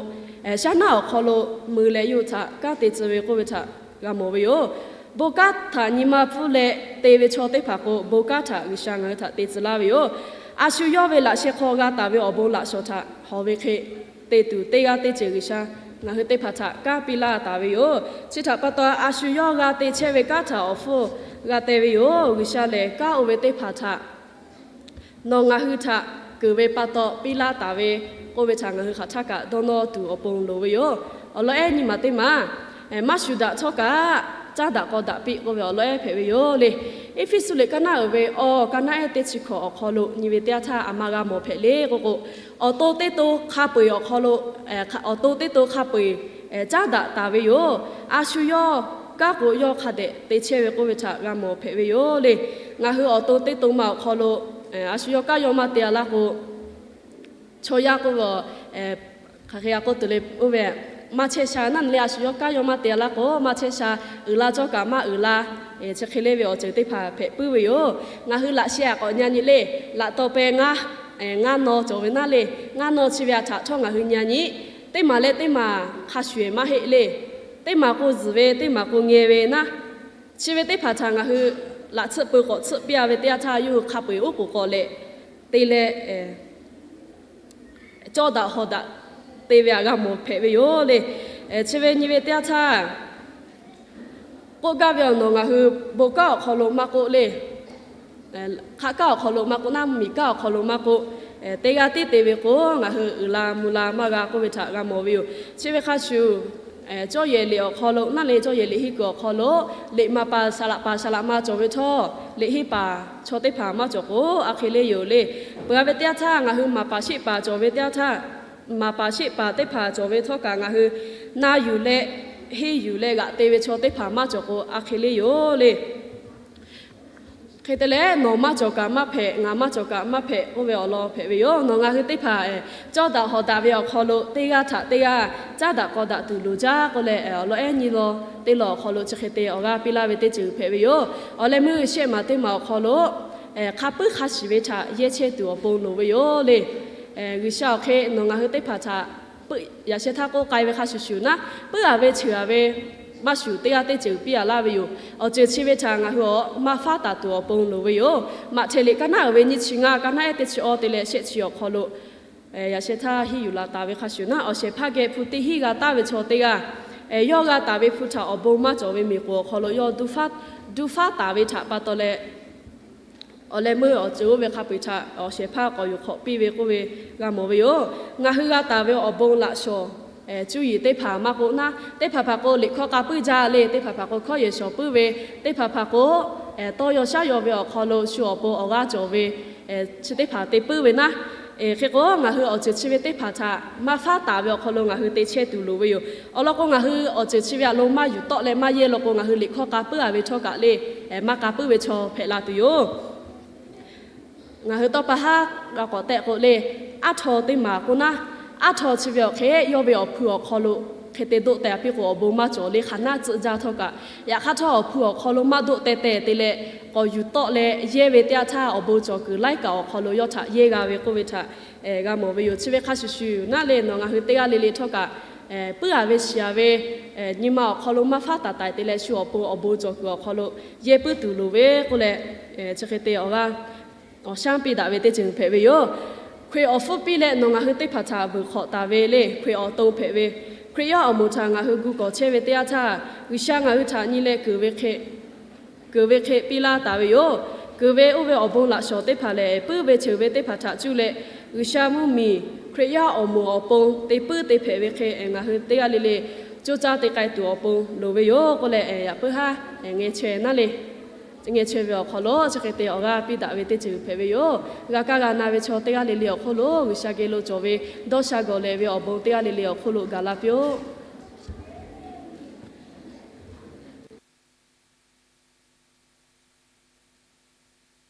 shaˉ naˉ awˬ hk'aw lo mui leh yawˇ hui htaꞈ kanˉ te tcuh ve k'oˆ ve htaꞈ g'a mawˬ ve yoˬ. Bon kanˉ htaꞈ nyi ma pfuhˇ leh te ve chaw teˇ hpaˍ k'o, bon kanˉ htaꞈ G'uiˬsha ngaˬ hui htaꞈ te tcuh laˇ ve yoˬ. A shu yawˇ ve laꞈ sheh hk'aw g'a taˍ ve awˬ bon laꞈ shawˍ htaꞈ hawˍ ve hk'e te tuˬ teˇ g'aˇ teˇ ceuˬ G'uiˬsha ngaˬ hui teˇ hpaˍ htaꞈ kanˉ piˇ laˇ taˍ ve yoˬ. Chi htaꞈ pa taw, a shu yawˇ g'a te chehˇ ve kanˉ htaꞈ awˬ hpfuhˇ g'a te ve yoˬ. G'uiˬsha lehˬ, kanˉ oˇ ve teˇ hpaˍ htaꞈ nawˬ ngaˬ hui htaꞈ keunˍ ve pa taw piˇ laˇ taˍ ve k'oˆ ve htaꞈ ngaˬ hui hk'aˬ htaˇ kaꞈ dawˇ nawˇ tuˬ awˬ pon loˍ ve yoˬ. Awˬ lawn ehˉ nyi maˬ teˇ maˬ, maˇ shuˍ daꞈ htawˇ kaꞈ caˉ daꞈ k'aw daꞈ piˇ k'oˆ ve awˬ lawn ehˉ hpehꞈ ve yoˬ le. Eˇfeˇsuꞈ liꞈ kaˇ naˉ uiˍ ve awˬ kaˇ naˉ ehˉ teˇ chi hkawꞈ awˬ hk'aw lo nyi ve teˇ yanˇ htaˇ, a ma g'a mawˬ hpehꞈ le k'oˆ k'o, awˬ to teˇ to hk'a peu-eˬ awˬ hk'aw lo, awˬ to teˇ to hk'a peu-eˬ caˉ daꞈ taˍ ve yoˬ. A shu yawˇ kanˉ k'o yawˇ hk'a dehꞈ te chehˇ ve k'oˆ ve htaꞈ g'a mawˬ hpehꞈ ve yoˬ le. Ngaˬ hui awˬ to teˇ to ma awˬ hk'aw lo a shu yawˇ kanˉ yawˇ maˇ te a laˇ k'o, chaw yaˇ k'oˆ ve, hk'aˬ hk'e g'a k'oˆ tuˬ le, oˇ ve maˇ chehˇ sha naˉ leh, a shu yawˇ kanˉ yawˇ maˇ te a laˇ k'o, maˇ chehˇ sha, uiˍ la cawˇ kaꞈ maˇ uiˍ la, chi hk'e le ve awˬ ceuˬ teˇ hpaˍ hpehꞈ puiˉ ve yoˬ. Ngaˬ hui laꞈ sheh a k'awꞈ nyi nyi le, laꞈ taw peh ngaˇ, ngaˇ naw cawˬ ve naˉ le, ngaˇ naw chi ve a htaꞈ htawˇ ngaˬ hui nyi nyi, teˇ maˬ leh teˇ maˬ hk'a shuˍ-eˬ maˇ heˆ le. Teˇ maˬ k'o zuhˬ ve, teˇ maˬ k'o ngeh ve naˉ, chi ve teˇ hpaˍ htaꞈ ngaˬ hui laꞈ tsuhˆ peu k'awꞈ tsuhˆ piˇ a ve teˇ yanˇ htaˇ, yawˇ hui hk'a peu-eˬ oˉ k'oˍ k'awꞈ leh te leh cawˇ daꞈ hawˍ daꞈ te ve htaꞈ g'a mawˬ hpehꞈ ve yoˬ le. Chi ve nyi ve teˇ yanˇ htaˇ, k'oˆ gaˇ ve awˬ nawˬ ngaˬ hui bon kanˉ awˬ hk'aw lo maˇ k'oˆ le, hk'aˆ kanˉ awˬ hk'aw lo maˇ k'oˆ naˉ, miˬ kanˉ awˬ hk'aw lo maˇ k'oˆ, teˇ g'aˇ tiˉ te ve k'o, ngaˬ hui uiˍ la mvuh la maˇ g'a k'oˆ ve htaꞈ g'a mawˬ ve yoˬ. Chi ve hk'a shuˍ, cawˇ yehˬ liꞈ awˬ hk'aw lo naˉ leh, cawˇ yehˬ liꞈ henˇ kuiˬ awˬ hk'aw lo liꞈ maˍ paˍ saˍ laꞈ paˍ saˍ laꞈ ma cawˬ ve htawˇ, liꞈ henˇ paˍ chaw teˇ hpaˍ maˇ cawˬ k'o, a hk'e le yoˬ le. Peuˬ a ve teˇ yanˇ htaˇ ngaˬ hui maˍ paˍ sheˆ paˍ cawˬ ve teˇ yanˇ htaˇ, maˍ paˍ sheˆ paˍ teˇ hpaˍ cawˬ ve htawˇ kaꞈ ngaˬ hui na yuˬ leh henˇ yuˬ leh g'aꞈ te ve chaw teˇ hpaˍ maˇ cawˬ k'o, a hk'e le yoˬ le. Hk'e te leh, nawˬ maˇ cawˬ kaꞈ maˇ hpehꞈ, ngaˬ maˇ cawˬ kaꞈ maˇ hpehꞈ k'oˆ ve awˬ lawn hpehꞈ ve yoˬ. Nawˬ ngaˬ hui teˇ hpaˍ cawˇ daꞈ hawˍ daꞈ ve awˬ hk'aw lo teˇ g'aˇ htaꞈ teˇ g'aˇ caˉ daꞈ k'aw daꞈ tuˬ loˍ jaˇ k'oˆ leh, awˬ lawn ehˉ nyi law teˇ lawn awˬ hk'aw lo chi hk'e te awˬ g'aˇ piˇ laˇ ve teˇ ceuˬ hpehꞈ ve yoˬ. Awˬ leh meuˇ shehˆ maˬ teˇ maˬ awˬ hk'aw lo hk'a puiˉ hk'a shiˍ ve htaꞈ yehˇ chehˇ tuˬ awˬ pon loˍ ve yoˬ le. G'uiˬsha awˬ hk'e nawˬ ngaˬ hui teˇ hpaˍ htaꞈ puiˉ yaꞈ sheh htaˇ k'oˆ k'ai ve hk'a shuˍ shuˍ naˉ, puiˉ a ve cheuˬ a ve maˇ shuˍ teˇ g'aˇ teˇ ceuˬ piˇ a laˇ ve yoˬ. Awˬ ceuˬ chi ve htaꞈ ngaˬ hui awˬ maˇ faˉ taˍ tuˬ awˬ pon loˍ ve yoˬ. Maꞈhtehˍ liꞈ kaˇ naˉ uiˍ ve nyiˇ chi ngaˇ, kaˇ naˉ ehˉ teˇ chi awˇ te leh shehˆ chi awˬ hk'aw lo yaꞈ sheh htaˇ henˇ yuˬ la taˍ ve hk'a shuˍ naˉ, awˬ shehˍ hpaˇ geh hpu teˇ hinˉ g'a taˍ ve chaw teˇ g'aˇ, yawˇ g'a taˍ ve hpu htaꞈ awˬ bon maˇ cawˬ ve miˬ k'oˍ awˬ hk'aw lo yawˇ du faˉ taˍ ve htaꞈ pa taw leh, awˬ leh meuˇ awˬ ceuˬ oˇ ve hk'a peu-eˬ htaꞈ awˬ shehˍ hpaˇ k'awꞈ yuˬ hk'awꞈ piˇ ve k'oˆ ve g'a mawˬ ve yoˬ. Ngaˬ hui g'a taˍ ve awˬ bon laꞈ shawˍ cuˇ yiˍ teˇ hpaˍ maˇ k'oˆ naˉ, teˇ hpaˍ hpaˍ k'o liꞈ hkawˇ k'a puiˉ jaˇ le, teˇ hpaˍ hpaˍ k'o hkawˇ yehˬ shawˍ puiˉ ve, teˇ hpaˍ hpaˍ k'o tawˇ yaw shaˉ yaw ve awˬ hk'aw lo shu awˬ pon awˬ g'aˇ cawˬ ve chi teˇ hpaˍ te puiˉ ve naˉ, hk'e k'o ngaˬ hui awˬ ceuˬ chi ve teˇ hpaˍ htaꞈ maˇ faˉ taˍ ve awˬ hk'aw lo ngaˬ hui te chehˇ tuˬ loˍ ve yoˬ. Awˬ lawn k'o, ngaˬ hui awˬ ceuˬ chi ve awˬ lawn maˇ yuˬ tawˆ leh maˇ yehˇ law k'o, ngaˬ hui liꞈ hkawˇ k'a puiˉ a ve htawˇ kaꞈ le, maˇ k'a puiˉ ve chaw hpehꞈ la tuˬ yoˬ. Ngaˬ hui tawˇ pa haˉ g'a k'awꞈ tehꞈ k'o le, aˉ htaw teˇ maˬ k'oˆ naˉ, aˉ htaw chi ve awˬ hk'e yawˇ ve awˬ hpu awˬ hk'aw lo hk'e te doˆ teh a piˇ k'o, awˬ bon maˇ cawˬ le, hk'aˬ naˆ tcuhˆ jaˇ htawˇ kaꞈ, yaꞈ hk'aˇ htawˇ awˬ hpu awˬ hk'aw lo maˇ doˆ teh teh te leh k'awꞈ yuˬ tawˆ leh yehˇ ve teˇ yanˇ htaˇ, awˬ bon cawˬ kuiˬ laiˉ kaꞈ awˬ hk'aw lo yawˇ htaꞈ yehˇ g'a ve k'oˆ ve htaꞈ g'a mawˬ ve yoˬ. Chi ve hk'a shuˍ shuˍ naˉ le, nawˬ ngaˬ hui teˇ g'aˇ le le htawˇ kaꞈ puiˉ a ve shiˍ a ve nyi ma awˬ hk'aw lo maˇ faˉ taˍ taiˍ te leh shu awˬ pon awˬ bon cawˬ kuiˬ awˬ hk'aw lo yehˇ puiˉ tuˬ loˍ ve k'oˆ leh, chi hk'e te awˬ g'aˇ awˬ shanˉ piˇ daꞈ ve teˇ ceuˬ hpehꞈ ve yoˬ. Hkriꞈ awˬ hpfuhˇ piˇ leh nawˬ ngaˬ hui teˇ hpaˍ htaꞈ vuiˬ hk'awꞈ taˍ ve le, Hkriꞈ awˬ to hpehꞈ ve, Hkriꞈ yaˇ awˬ moˍ htaꞈ ngaˬ hui gu kawˍ chehˇ ve teˇ yanˇ htaˇ, G'uiˬsha ngaˬ hui htaꞈ nyi leh keunˍ ve hk'e keunˍ ve hk'e piˇ laˇ taˍ ve yoˬ. Keunˍ ve oˇ ve awˬ bon laꞈ shawˍ teˇ hpaˍ lehˬ, puiˉ ve cheuˬ ve teˇ hpaˍ htaꞈ cuˇ leh, G'uiˬsha mvuhˇmiˬ Hkriꞈ yaˇ awˬ moˍ awˬ pon te puiˉ te hpehꞈ ve hk'e ngaˬ hui teˇ g'aˇ le le coˇ caˇ te k'ai tuˬ awˬ pon loˍ ve yoˬ k'oˆ leh, yaꞈ puiˉ haˉ ngeh chaweh naˉ le. Ngeh chaweh ve awˬ hk'aw lo chi hk'e te awˬ g'aˇ piˇ daꞈ ve teˇ ceuˬ hpehꞈ ve yoˬ. G'a kaˇ g'a na ve chaw teˇ g'aˇ le le awˬ hk'oˆ lo G'uiˬsha geh lo cawˬ ve dawˇ sha gawˬ lehˬ ve awˬ bon teˇ g'aˇ le le awˬ hk'oˆ lo gaˬ la piˇ-oˆ.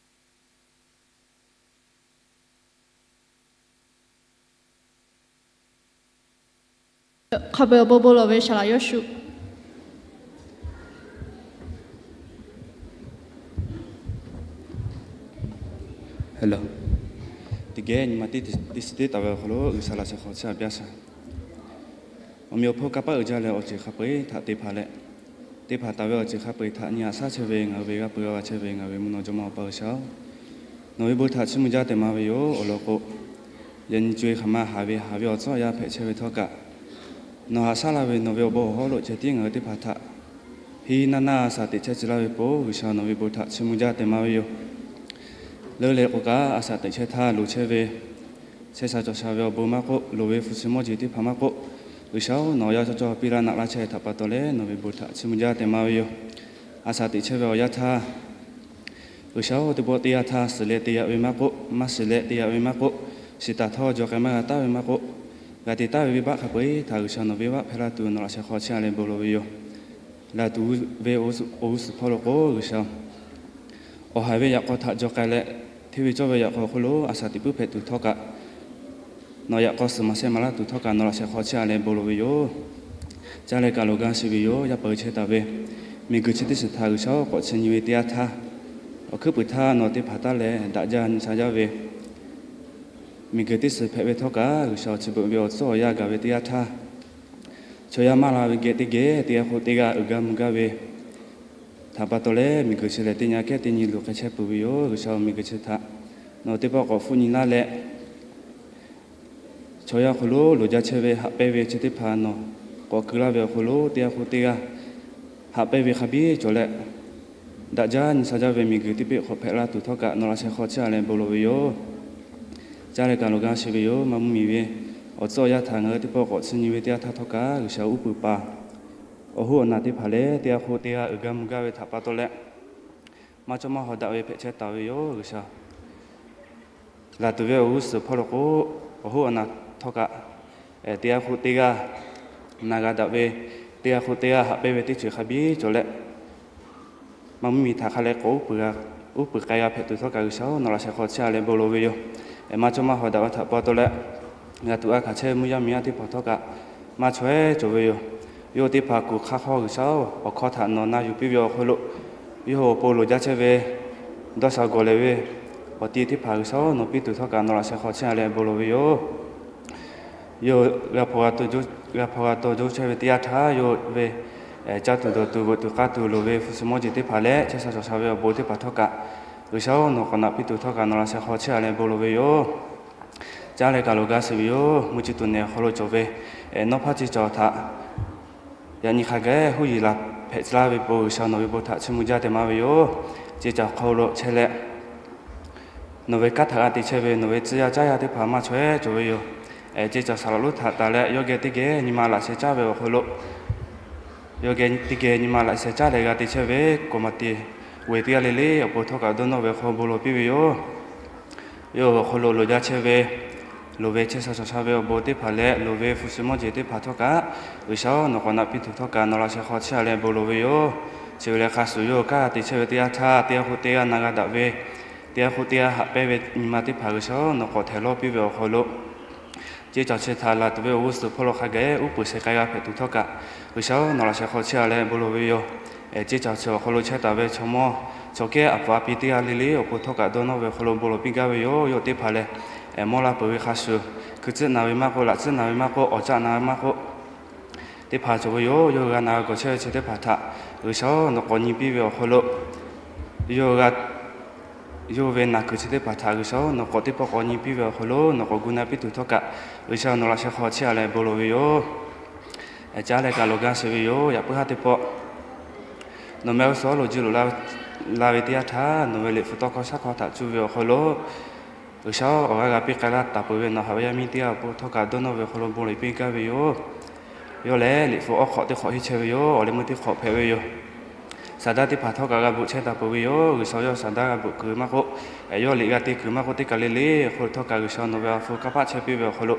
Hk'a peu-eˬ awˬ bon bon lawˬ ve Saˍ laꞈ Yawˇshuˆ. Teˇ geh nyi ma teˇ, teˇ shiˍ teˇ taˍ ve awˬ hk'aw lo G'uiˬsha laꞈ sheh hk'aw chehˇ a piˇ a shaˍ. Awˬ meꞈ awˬ hponˇ kanˇ paˆ uiˍ jaˇ leh awˬ ceuˬ hk'a peu-eˬ htaꞈ te hpanˍ leh, te hpanˍ taˍ ve awˬ ceuˬ hk'a peu-eˬ htaꞈ nyi a shaˉ chehˇ ve ngaˬ hui ve g'a peuˬ g'a va chehˇ ve ngaˬ hui ve mvuhˇ naw jawˇmawˇ Awˬ pa G'uiˬsha-oˬ, nawˬ ve bon htaꞈ chiˇ mvuh jaˇ tehꞈ maˍ ve yoˬ. Awˬ lawn k'o, yaꞈ nyi co-e hk'aˬ ma haˍ ve haˍ ve awˬ tcuhˉ awˬ yanˇ hpehꞈ chehˇ ve htawˇ kaꞈ, nawˬ haꞈ shaˉ laˇ ve nawˬ ve awˬ bon awˬ hawˉ lo ceh tiˉ ngaˬ hui teˇ hpaˍ htaꞈ henˇ naˇ naˇ a shaꞈ teꞈ chehˇ tcuh laˇ ve pon G'uiˬsha nawˬ ve bon htaꞈ chiˇ mvuh jaˇ tehꞈ maˍ ve yoˬ. Leuˉ leh k'o kaꞈ, a shaꞈ teꞈ chehˇ htaˇ loˍ chehˇ ve, chehˇ sha cawˬ sha ve awˬ bon maˇ k'oˆ, loˍ ve hpu shi mawˇ jeˬ teˇ hpaˍ maˇ k'oˆ, G'uiˬsha-oˬ, nawˬ yaˇ cawˇ cawˇ piˇ laˇ naꞈ laˇ chehˇ htaꞈ pa taw leh nawˬ ve bon htaꞈ chiˇ mvuh jaˇ tehꞈ maˍ ve yoˬ. A shaꞈ teꞈ chehˇ ve awˬ yanˇ htaˇ, G'uiˬsha-oˬ, teˇ pawˆ teˇ yanˇ htaˇ suhˍ leh te yaꞈ ve maˇ k'oˆ, maˇ suhˍ leh te yaꞈ ve maˇ k'oˆ, shiˍ taˍ htawˇ jaw k'ai maˇ g'a taˍ ve maˇ k'oˆ, g'a te taˍ ve venˇbaˆ hk'a peu-eˬ htaꞈ G'uiˬsha nawˬ venˇbaˆ hpehˇ laˇ tuˬ nawˬ laꞈ sheh hk'aw chehˇ a leh bon lawˬ ve yoˬ. Laˬ tuˬ ve awˬ g'uˇ suhˍ hpawˇ lo k'o, G'uiˬsha awˬ haiˬ ve yaꞈ k'aw htaꞈ jaw k'ai leh, hteˇ ve cawˇ ve yaꞈ k'aw awˬ hk'oˆ lo a shaꞈ teꞈ puiˉ hpehꞈ tuˬ htawˇ kaꞈ, nawˬ yaꞈ k'aw suhˍ maˍ shehˍ maˍ laˇ tuˬ htawˇ kaꞈ nawˬ laꞈ sheh hk'aw chehˇ a leh bon lawˬ ve yoˬ. Caˇ leh kaꞈ loˬ gaˇ sheˍ ve yoˬ. Yaˇ paˍ hui chehˇ taˍ ve miˬguiˬ chi teˇ shiˍ htaꞈ G'uiˬsha-oˬ, k'awꞈ chi nyi ve teˇ yanˇ htaˇ, awˬ hkuiˉ puiˍ htaˇ nawˬ teˇ hpaˍ taˇ leh daꞈ jaˇ nyi sha jaˇ ve miˬguiˬ teˇ shiˍ hpehꞈ ve htawˇ kaꞈ, G'uiˬsha awˬ chi beuꞈ ve awˬ tcuhˉ awˬ yanˇ gaˬ ve teˇ yanˇ htaˇ, chaw yaˇ maˇ la ve geh teˇ geh teˇ g'aˇ hk'oˆ teˇ g'aˇ uiˍ gaˇ mvuh gaˇ ve htaꞈ pa taw leh, miˬguiˬ chi lehˬ teˇ nyi kehˉ teˇ nyi luˬ k'ai chehˇ peuˬ ve yoˬ. G'uiˬsha-oˬ, miˬguiˬ chi htaꞈ nawˬ teˇ pawˆ k'awꞈ hpfuhˆ nyi laˇ leh, chaw yaˇ hk'aw lo loˍ jaˇ chehˇ ve haꞈ pehnˇ ve chi teˇ hpaˍ nawˬ k'awꞈ keu laˇ ve awˬ hk'aw lo teˇ g'aˇ hk'oˆ teˇ g'aˇ haꞈ pehnˇ ve hk'a biˇ cawˬ leh, daꞈ jaˇ nyi sha jaˇ ve miˬguiˬ teˇ peˆ hk'awꞈ hpehꞈ laˇ tuˬ htawˇ kaꞈ nawˬ laꞈ sheh hk'aw chehˇ a leh bon lawˬ ve yoˬ. Caˇ leh kaꞈ loˬ gaˇ sheˍ ve yoˬ. Maˇ mvuhˇmiˬ ve awˬ tcuhˉ awˬ yanˇ htaꞈ ngaˬ hui teˇ pawˆ k'awꞈ chi nyi ve teˇ yanˇ htaˇ htawˇ kaꞈ, G'uiˬsha uˉ peunˍ paˍ awˬ hoˉ awˬ naˬ teˇ hpaˍ leh teˇ g'aˇ hk'oˆ teˇ g'aˇ uiˍ gaˇ mvuh gaˇ ve htaꞈ pa taw leh, maˇ cawˇ maˇ haw daꞈ ve hpehꞈ chehˇ taˍ ve yoˬ. G'uiˬsha laˬ tuˬ ve awˬ g'uˇ suhˍ hpawˇ lo k'o, awˬ hoˉ awˬ naˬ htawˇ kaꞈ, teˇ g'aˇ hk'oˆ teˇ g'aˇ na g'a daꞈ ve, teˇ g'aˇ hk'oˆ teˇ g'aˇ haꞈ pehnˇ ve teˇ ceuˬ hk'a biˇ cawˬ leh, maˇ mvuhˇmiˬ htaꞈ hk'a leh k'awꞈ uˉ peunˍ k'ai g'a hpehꞈ tuˬ htawˇ kaꞈ G'uiˬsha-oˬ, nawˬ laꞈ sheh hk'aw chehˇ a leh bon lawˬ ve yoˬ. Maˇ cawˇ maˇ haw daꞈ ve htaꞈ pa taw leh, g'a tuꞈ g'a hkanˍ chehˇ ve mvuhˇ yaˇ miˬ yaˇ teˇ hpaˍ htawˇ kaꞈ maˇ chaweh cawˬ ve yoˬ. Yawˇ teˇ hpaˍ kuˬ hk'aˇ hk'aw G'uiˬsha-oˬ, awˬ hkawˇ htaꞈ nawˬ na yuˬ piˇ ve awˬ hk'aw lo, yawˇ hui awˬ pon loˍ jaˇ chehˇ ve dawˇ sha gawˬ lehˬ ve awˬ ti teˇ hpaˍ G'uiˬsha-oˬ, nawˬ piˇ tuˬ htawˇ kaꞈ nawˬ laꞈ sheh hk'aw chehˇ a leh bon lawˬ ve yoˬ. Yawˇ g'a hpaw g'a taw jawˇ chehˇ ve teˇ yanˇ htaˇ, yawˇ ve caˇ tuˬ dawˬ tuˬ veuꞈ tuˬ k'aˇ tuˬ loˍ ve hpu shi mawˇ jeˬ teˇ hpaˍ leh chehˇ sha cawˬ sha ve awˬ bon teˇ hpaˍ htawˇ kaꞈ, G'uiˬsha-oˬ, nawˬ k'awꞈ naꞈ piˇ tuˬ htawˇ kaꞈ nawˬ laꞈ sheh hk'aw chehˇ a leh bon lawˬ ve yoˬ. Caˇ leh kaꞈ loˬ gaˇ sheˍ ve yoˬ. Mvuhˇ chi tuˬ nehˬ awˬ hk'aw lo cawˬ ve nawˇ hpaˇ ceˇ cawˬ htaꞈ yaꞈ nyi hk'a gaˬ huˉ yiˍ laˬ hpehꞈ tcuh laˇ ve pon G'uiˬsha nawˬ ve bon htaꞈ chiˇ mvuh jaˇ tehꞈ maˍ ve yoˬ. Ceˇ cawˬ hk'aw lo chehˇ leh, nawˬ ve kanˉ htaꞈ g'a te chehˇ ve nawˬ ve tcuh yaˇ caˉ yaˇ teˇ hpaˍ maˇ chaweh cawˬ ve yoˬ. Ceˇ cawˬ saˍ laꞈ lonˉ htaꞈ taˍ leh yawˇ geh teˇ geh nyi ma laꞈ sheh caˉ ve awˬ hk'aw lo, yawˇ geh teˇ geh nyi ma laꞈ sheh caˉ leh g'a te chehˇ ve k'oˍ maˍ te, g'oˬ teˇ g'aˇ le le awˬ pon htawˇ kaꞈ dawˇ nawˇ ve hk'aw bon lawˬ piˇ ve yoˬ. Yawˇ awˬ hk'aw lo loˍ jaˇ chehˇ ve, loˍ ve chehˇ sha cawˬ sha ve awˬ bon teˇ hpaˍ leh loˍ ve hpu shi mawˇ jeˬ teˇ hpaˍ htawˇ kaꞈ, G'uiˬsha-oˬ, nawˬ k'awꞈ naꞈ piˇ tuˬ htawˇ kaꞈ nawˬ laꞈ sheh hk'aw chehˇ a leh bon lawˬ ve yoˬ. Chi ve leh hk'a shuˍ yawˇ kanˉ te chehˇ ve teˇ yanˇ htaˇ, teˇ g'aˇ hk'oˆ teˇ g'aˇ na g'a daꞈ ve, teˇ g'aˇ hk'oˆ teˇ g'aˇ haꞈ pehnˇ ve nyi ma teˇ hpaˍ G'uiˬsha-oˬ, nawˬ k'awꞈ htehˍ lawˇ piˇ ve awˬ hk'aw lo, ceˇ cawˬ chi htaꞈ laˬ tuˬ ve awˬ g'uˇ suhˍ hpawˇ lo hk'a gaˬ uˉ peunˍ sheh k'ai g'a hpehꞈ tuˬ htawˇ kaꞈ, G'uiˬsha-oˬ, nawˬ laꞈ sheh hk'aw chehˇ a leh bon lawˬ ve yoˬ. Ceˇ cawˬ chi awˬ hk'aw lo chehˇ taˍ ve chaw mawˇ chaw kehˉ a pfuhˍ a pi teˇ g'aˇ le le awˬ pon htawˇ kaꞈ dawˇ nawˇ ve awˬ hk'aw lo bon lawˬ piˇ gaˇ ve yoˬ. Yawˇ teˇ hpaˍ lehˬ, mawˇ la peuˬ ve hk'a shuˍ, hkui tcuhˆ naˍ ve maˇ k'oˆ, laꞈ tcuhˆ naˍ ve maˇ k'oˆ, awˬ caˆ naˍ ve maˇ k'oˆ, teˇ hpaˍ cawˬ ve yoˬ. Yawˇ hui g'a na g'a gawˬ chehˇ ve chi teˇ hpaˍ htaꞈ G'uiˬsha-oˬ, nawˬ k'awꞈ nyi piˇ ve awˬ hk'aw lo, yawˇ hui ve naˬ kuiˬ chi teˇ hpaˍ htaꞈ G'uiˬsha-oˬ, nawˬ k'awꞈ teˇ pawˆ k'awꞈ nyi piˇ ve awˬ hk'aw lo nawˬ k'awꞈ gu na piˇ tuˬ htawˇ kaꞈ, G'uiˬsha nawˬ laꞈ sheh hk'aw chehˇ a leh bon lawˬ ve yoˬ. Caˇ leh kaꞈ loˬ gaˇ sheˍ ve yoˬ. Yaꞈ puiˉ haˉ teˇ pawˆ, nawˬ meh g'uˇ suhˍ awˉ lo juˇ loꞈ la ve teˇ yanˇ htaˇ, nawˬ ve liꞈ hpu tawˇ hkawˇ shaˉ hkawˇ htaꞈ cuˇ ve awˬ hk'aw lo, G'uiˬsha-oˬ, awˬ g'aˇ g'a piˇ k'ai laˇ taˍ peuˬ ve nawˬ haꞈ ve yaˇ miˇ teˇ g'aˇ awˬ pon htawˇ kaꞈ dawˇ nawˇ ve awˬ hk'aw lo bon lawˬ piˇ gaˇ ve yoˬ. Yawˇ lehˬ liꞈ hpu awˉ hk'awꞈ teˇ hk'awꞈ henˇ chehˇ ve yoˬ. Awˬ leh meuˇ teˇ hk'awꞈ hpehꞈ ve yoˬ. Saˍ daˇ teˇ hpaˍ htawˇ kaꞈ g'a bvuhꞈ chehˇ taˍ peuˬ ve yoˬ. G'uiˬsha yawˇ saˍ daˇ g'a bvuhꞈ kuiˬ maˇ k'oˆ, yawˇ liꞈ g'a te kuiˬ maˇ k'oˆ, teˇ kaˬ le le awˬ hk'aw lo htawˇ kaꞈ G'uiˬsha nawˬ ve a hpu kanˇ paˆ chehˇ piˇ ve awˬ hk'aw lo,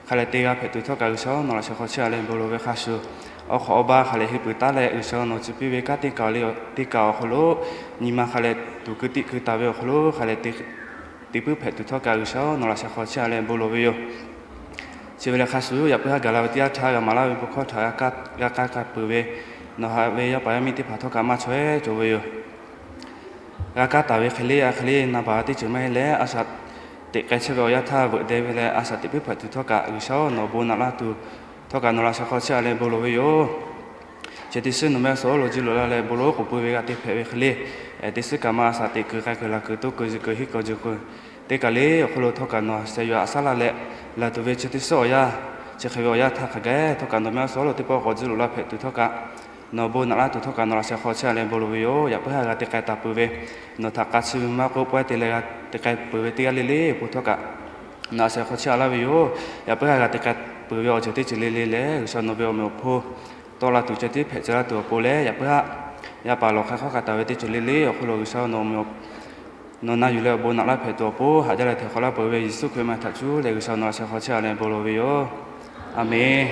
hk'a leh te g'a hpehꞈ tuˬ htawˇ kaꞈ G'uiˬsha nawˬ laꞈ sheh hk'aw chehˇ a leh bon lawˬ ve hk'a shuˍ, awˬ hk'awꞈ awˬ ba hk'a leh henˇ peuˬ taˉ leh G'uiˬsha nawˬ chi piˇ ve kanˉ teˇ kaˬ le, teˇ kaˬ awˬ hk'aw lo, nyi ma hk'a leh tuˬ keu tiˆ keu taˍ ve awˬ hk'aw lo hk'a leh te puiˉ hpehꞈ tuˬ htawˇ kaꞈ G'uiˬsha nawˬ laꞈ sheh hk'aw chehˇ a leh bon lawˬ ve yoˬ. Chi ve lehˬ hk'a shuˍ yaꞈ puiˉ haˉ gaˬ la ve teˇ yanˇ htaˇ g'a maˍ laˇ ve bon hkawˇ htaꞈ g'a k'aˉ k'aˉ peuˬ ve, nawˬ haꞈ ve yaˇ paˍ yaˇ miˇ teˇ hpaˍ htawˇ kaꞈ maˇ chaweh cawˬ ve yoˬ. G'a kaˉ taˍ ve hk'e le, a hk'e le naˍ baˬ teˇ ceuˬ maˇ heˆ leh, a shaꞈ teꞈ k'ai chehˇ ve awˬ yanˇ htaˇ veuꞈ deh ve leh a shaꞈ teꞈ puiˉ hpaꞈ tuˬ htawˇ kaꞈ G'uiˬsha-oˬ, nawˬ bon naꞈ laˇ tuˬ htawˇ kaꞈ nawˬ laꞈ sheh hk'aw chehˇ a leh bon lawˬ ve yoˬ. Chi teˇ suhˉ nawˬ mehˆ suhˍ lo jiˇ loꞈ la leh bon lawˬ k'oˍ pui ve g'a te hpehꞈ ve hk'e le, teˇ suhˉ kaꞈ maˇ a shaꞈ teꞈ kuiˬ k'ai kuiˬ laˬ kuiˬ toˇ kuiˬ zuhˬ kuiˬ hiˆ kuiˬ juˬ kuiˬ teˇ kaˬ le awˬ hk'aw lo htawˇ kaꞈ nawˬ sheh yuˬ aꞈ shaˉ laˇ leh, laˬ tuˬ ve chi teˇ suhˉ awˬ yanˇ, chi hk'e ve awˬ yanˇ htaˇ hk'a gaˬ htawˇ kaꞈ nawˬ mehˆ suhˍ lo teˇ pawˆ k'awꞈ jiˇ loꞈ la hpehꞈ tuˬ htawˇ kaꞈ nawˬ bon naꞈ laˇ tuˬ htawˇ kaꞈ nawˬ laꞈ sheh hk'aw chehˇ a leh bon lawˬ ve yoˬ. Yaꞈ puiˉ haˉ g'a te k'ai taˍ peuˬ ve, nawˬ htaꞈ k'a chi ve maˇ k'oˆ pawehˇ te leh g'a te k'ai peuˬ ve teˇ g'aˇ le le awˬ pon htawˇ kaꞈ nawˬ laꞈ sheh hk'aw chehˇ a laˇ ve yoˬ. Yaꞈ puiˉ haˉ g'a te k'ai peuˬ ve awˬ ceuˬ teˇ ceuˬ le le lehˬ, G'uiˬsha nawˬ ve awˬ meꞈ awˬ hponˇ tawˆ la tuˬ ceh tiˉ hpehꞈ tcuh laˇ tuˬ awˬ pon leh, yaꞈ puiˉ haˉ yaˇ paˍ lawˬ hk'a hk'awˇ k'a taˍ ve teˇ ceuˬ le le awˬ hk'aw lo G'uiˬsha nawˬ awˬ meꞈ awˬ nawˬ na yuˬ leh awˬ bon naꞈ laˇ hpehꞈ tuˬ awˬ pon haꞈ jaˇ leh hteꞈ hk'awꞈ laˇ peuˬ ve Yeˍsuˆ Hkriꞈ maˬ htaꞈ cuˉ leh G'uiˬsha nawˬ laꞈ sheh hk'aw chehˇ a leh bon lawˬ ve yoˬ. Aˬ menˍ.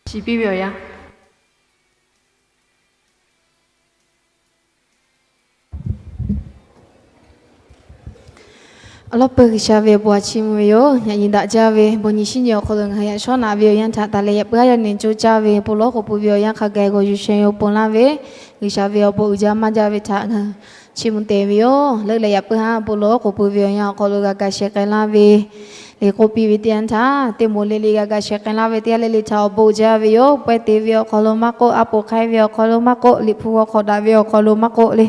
Chi piˇ ve awˬ yanˇ, awˬ lawn peuˬ G'uiˬsha ve awˬ bon a chiˇ mvuh ve yoˬ. Yaꞈ nyi daꞈ jaˇ ve bon nyi shinˉ nyi awˬ hk'aw lo ngaˬ hui yaꞈ shawˉ naꞈ ve awˬ yanˇ htaꞈ taˍ leh yaꞈ puiˉ haˉ yaˇ nehˬ co caˇ ve bon lawˬ k'oˍ pui ve awˬ yanˇ hk'a gaˬ g'awˬ yuˬ sheh yoˬ ponˬ laˇ ve G'uiˬsha ve awˬ bon uiˍ jaˇ maˇ jaˇ ve htaꞈ ngaˬ hui chiˇ mvuh te ve yoˬ. Leuˆ leh yaꞈ puiˉ haˉ bon lawˬ k'oˍ pui ve awˬ yanˇ awˬ hk'aw lo g'a ga sheh k'ai laˇ ve le k'oˆ piˇ ve teˇ yanˇ htaˇ, teˇ moˍ le le g'a ga sheh k'ai laˇ ve teˇ yanˇ le le htaꞈ awˬ bon uiˍ jaˇ ve yoˬ. Pawehˇ te ve awˬ hk'aw lo maˇ k'oˆ, a poˍ hk'aiˉ ve awˬ hk'aw lo maˇ k'oˆ, liꞈ hpu g'aw hk'awꞈ daꞈ ve awˬ hk'aw lo maˇ k'oˆ le,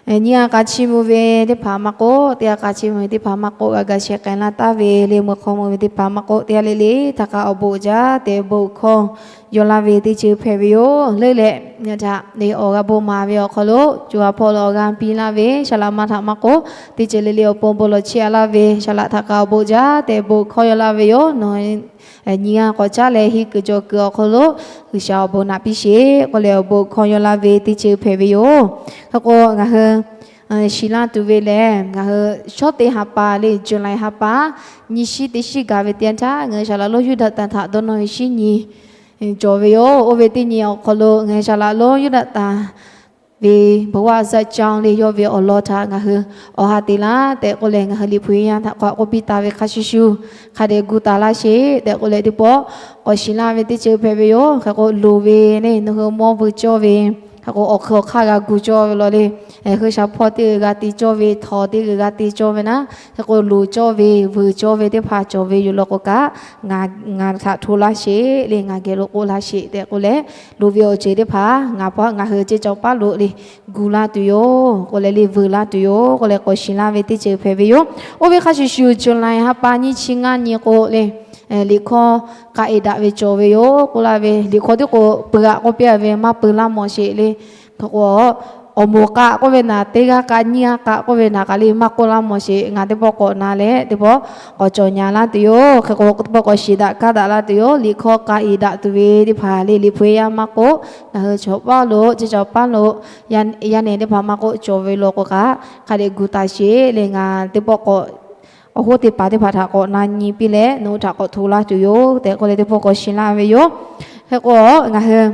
nyiˇ g'aˇ k'a chiˇ mvuh ve teˇ hpaˍ maˇ k'oˆ, teˇ g'aˇ k'a chiˇ mvuh ve teˇ hpaˍ maˇ k'oˆ, g'a ga sheh k'ai laˇ taˍ ve le, meuˬ hk'aw mvuh ve teˇ hpaˍ maˇ k'oˆ, teˇ yanˇ le le htaꞈ k'a awˬ bon uiˍ jaˇ tehꞈ bon hkawˇ yaw laˇ ve teˇ ceuˬ hpehꞈ ve yoˬ. Leuˆ leh nyi htaꞈ le awˬ g'a bon maˍ ve awˬ hk'aw lo co a hpawˇ lo awˬ g'aˇ piˇ laˇ ve saˍ laꞈ ma htaꞈ maˇ k'oˆ, teˇ ceuˬ le le awˬ pon bon lawˬ chehˇ a laˇ ve saˍ laꞈ htaꞈ k'a awˬ bon uiˍ jaˇ tehꞈ bon hkawˇ yaw laˇ ve yoˬ. Nawˬ nyi g'aˇ k'awꞈ caˉ leh henˇ kuiˬ cawˬ kuiˬ awˬ hk'aw lo G'uiˬsha awˬ bon naꞈ piˇ sheˍ k'oˆ leh awˬ bon hkawˇ yaw laˇ ve teˇ ceuˬ hpehꞈ ve yoˬ. Hk'e k'o ngaˬ hui shiˍ laˇ tuˬ ve lehˬ, ngaˬ hui shawˉ teˇ ha pa le, July ha pa nyiˇ shinˉ teˇ shinˉ gaˬ ve teˇ yanˇ htaˇ ngaˬ hui saˍ laꞈ lonˉ Yuˇdaꞈtanˍ htaꞈ dawˇ nawˇ ve shinˉ nyi cawˬ ve yoˬ. Oˇ ve teˇ nyi awˬ hk'aw lo ngaˬ hui saˍ laꞈ lonˉ Yuˇdaꞈtanˍ ve ประวัติศาสตร์ cawˇ le yawˇ ve awˬ lawn htaꞈ ngaˬ hui awˬ ha te laˇ tehꞈ k'oˆ leh, ngaˬ hui liꞈ hpu yanˇ htaꞈ k'awꞈ k'oˆ piˇ taˍ ve hk'a shuˍ shuˍ, hk'a dehꞈ gu taˍ laˇ sheˍ tehꞈ k'oˆ leh teˇ pawˆ k'awꞈ shiˍ laˇ ve teˇ ceuˬ hpehꞈ ve yoˬ. Hk'e k'o loˍ ve le, nawˬ hui mawˇ vuiˬ cawˇ ve, hk'e k'o awˬ hk'eun awˬ hk'aˇ g'a gu cawˇ ve law le, hk'e sha hpawˇ teˇ g'aˇ g'a te cawˇ ve, htawnˍ teˇ g'aˇ g'a te cawˇ ve naˉ, hk'e k'o loˍ cawˇ ve, vuiˬ cawˇ ve teˇ hpaˍ cawˬ ve yoˬ law k'o kaꞈ, ngaˬ htaꞈ hto laˇ sheˍ le, ngaˬ geh lo k'oˆ laˇ sheˍ tehꞈ k'oˆ leh, loˍ ve awˬ ceuˬ teˇ hpaˍ ngaˬ hpaw ngaˬ hui ceh cawˬ paˉ lo le gu laˇ tuˬ yoˬ k'oˆ leh le vuiˬ laˇ tuˬ yoˬ k'oˆ leh k'awꞈ shiˍ laˇ ve teˇ ceuˬ hpehꞈ ve yoˬ. Oˇ ve hk'a shuˍ shuˍ July ha pa nyiˇ chi ngaˇ nyi k'o le, liꞈ hkawˇ k'a e daꞈ ve cawˬ ve yoˬ k'oˆ laˇ ve, liꞈ hkawˇ teˇ k'o peuˬ g'aꞈ k'oˆ piˇ a ve maˇ peuˬ laˇ mawˬ sheˍ le. Hk'e k'o, awˬ moˍ k'a k'oˆ ve naˍ, teˇ g'aˇ k'a nyiˇ g'aˇ k'a k'oˆ ve naˍ k'aꞈ le maˇ k'oˆ laˇ mawˬ sheˍ. Ngaˬ teˇ pawˆ k'awꞈ na leh teˇ pawˆ k'awꞈ cawˬ nyi laˇ tuˬ yoˬ. Hk'e k'o teˇ pawˆ k'awꞈ shiˍ daꞈ kaˇ daꞈ laˇ tuˬ yoˬ. Liꞈ hkawˇ k'a e daꞈ tuˬ ve teˇ hpaˍ le liꞈ hpu yanˇ maˇ k'oˆ, ngaˬ hui cawˬ paˉ lo ceh cawˬ paˉ lo yaˇ nehˬ teˇ hpaˍ maˇ k'oˆ cawˬ ve law k'o kaꞈ, hk'a dehꞈ gu taˍ sheˍ le. Ngaˬ teˇ pawˆ k'awꞈ awˬ hoˉ teˇ paˍ teˇ hpaˍ htaꞈ k'awꞈ na nyi piˇ leh nawˬ hui htaꞈ k'awꞈ hto laˇ tuˬ yoˬ tehꞈ k'oˆ leh teˇ pawˆ k'awꞈ shiˍ laˇ ve yoˬ. Hk'e k'o ngaˬ hui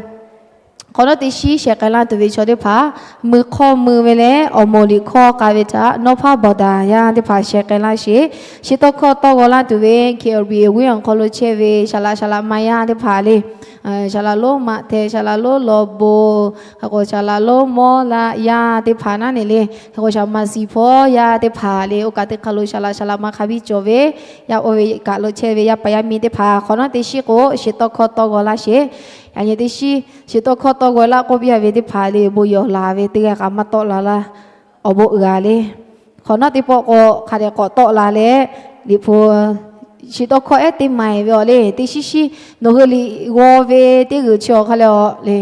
hk'awꞈ nawˉ teˇ shinˉ sheh k'ai laˇ tuˬ ve chaw teˇ hpaˍ mui hk'awˇ mui ve leh awˬ moˍ liꞈ hkawˇ k'a ve htaꞈ nawˉ hpaˇ bawˬ daˍ yaˇ teˇ hpaˍ sheh k'ai laˇ sheˍ. Chi tawˇ hkawˇ tawˇ g'aw laˇ tuˬ ve KLBA awˬ hk'aw lo chehˇ ve saˍ laꞈ saˍ laꞈ ma yaˇ teˇ hpaˍ le, saˍ laꞈ lonˉ Maꞈhtehˍ, saˍ laꞈ lonˉ Lawˬ bon, hk'e k'o saˍ laꞈ lonˉ Mawˇ laꞈ yaˇ teˇ hpaˍ naˉ ne le, hk'e k'o saˍ maˍ siˍ hpawˇ yaˇ teˇ hpaˍ le, oˇ kaꞈ teˇ hk'a lo saˍ laꞈ saˍ laꞈ ma hk'a biˇ cawˬ ve, yaˇ oˇ ve kaꞈ lo chehˇ ve yaˇ paˍ yaˇ miˇ teˇ hpaˍ hk'awꞈ nawˉ teˇ shinˉ k'o shiˍ tawˇ hkawˇ tawˇ g'aw laˇ sheˍ. Yaꞈ nyi teˇ shinˉ shiˍ tawˇ hkawˇ tawˇ g'aw laˇ k'oˆ piˇ a ve teˇ hpaˍ le bon yawˬ laˬ ve teˇ g'aˇ kaꞈ maˇ tawˆ la laˇ. Awˬ bon uiˍ g'a le. Hk'awꞈ nawˉ teˇ pawˆ k'o hk'a dehꞈ k'awꞈ tawˆ la leh, liꞈ hpu shiˍ tawˇ hkawˇ ehˉ teˇ ma e ve awˬ le teˇ shinˉ shinˉ nawˬ hui liꞈ g'aw ve teˇ g'uiˬ chi awˬ hk'a leh awˬ le,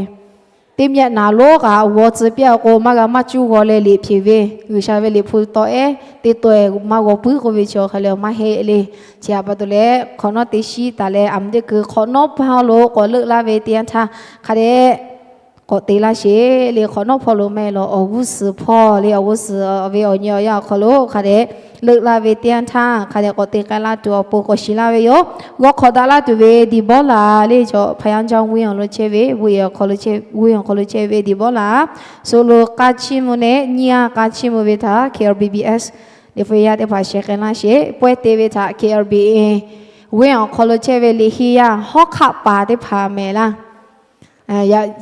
teˇ meh naˍ lonˉ kaꞈ g'aw tcuh piˇ a k'o maˇ g'a maˇ cuˇ g'aw leh liꞈ hpeꞈ ve, G'uiˬsha ve liꞈ hpu tawˇ ehˉ teˇ tawˇ e maˇ g'aw puiˉ k'oˆ ve chi awˬ hk'a leh awˬ maˇ heˆ le. Chi htaꞈ pa taw leh hk'awꞈ nawˉ teˇ shinˉ taˍ leh aˬ meh teˇ hkui hk'awꞈ nawˉ pa lo k'awꞈ leuˆ laˇ ve teˇ yanˇ htaˇ hk'a dehꞈ k'awꞈ te laˇ sheˍ le. Hk'awꞈ nawˉ hpawˇ lo meh lawˬ awˬ g'uˇ suhˍ hpawˇ le, awˬ g'uˇ suhˍ ve awˬ nyi awˬ yanˇ awˬ hk'aw lo hk'a dehꞈ leuˆ laˇ ve teˇ yanˇ htaˇ, hk'a dehꞈ k'awꞈ te k'ai laˇ tuˬ awˬ pon k'awꞈ shiˍ laˇ ve yoˬ. G'awˇ hk'awꞈ daꞈ laˇ tuˬ ve Debawlaˍ le, chaw Hpaˍyaˇ Jaˇ venˇ awˬ lo chehˇ ve, venˇ awˬ hk'aw lo chehˇ ve Debawlaˍ, Soˍloˍ k'a chiˇ mvuh leh nyiˇ g'aˇ k'a chiˇ mvuh ve htaꞈ K L B B S liꞈ hpu yaˇ teˇ hpaˍ sheh k'ai laˇ sheˍ. Pawehˇ te ve htaꞈ K L B A venˇ awˬ hk'aw lo chehˇ ve liꞈ henˇ yaˇ hawˉ hk'aˆ paˍ teˇ hpaˍ mehˍ laˇ.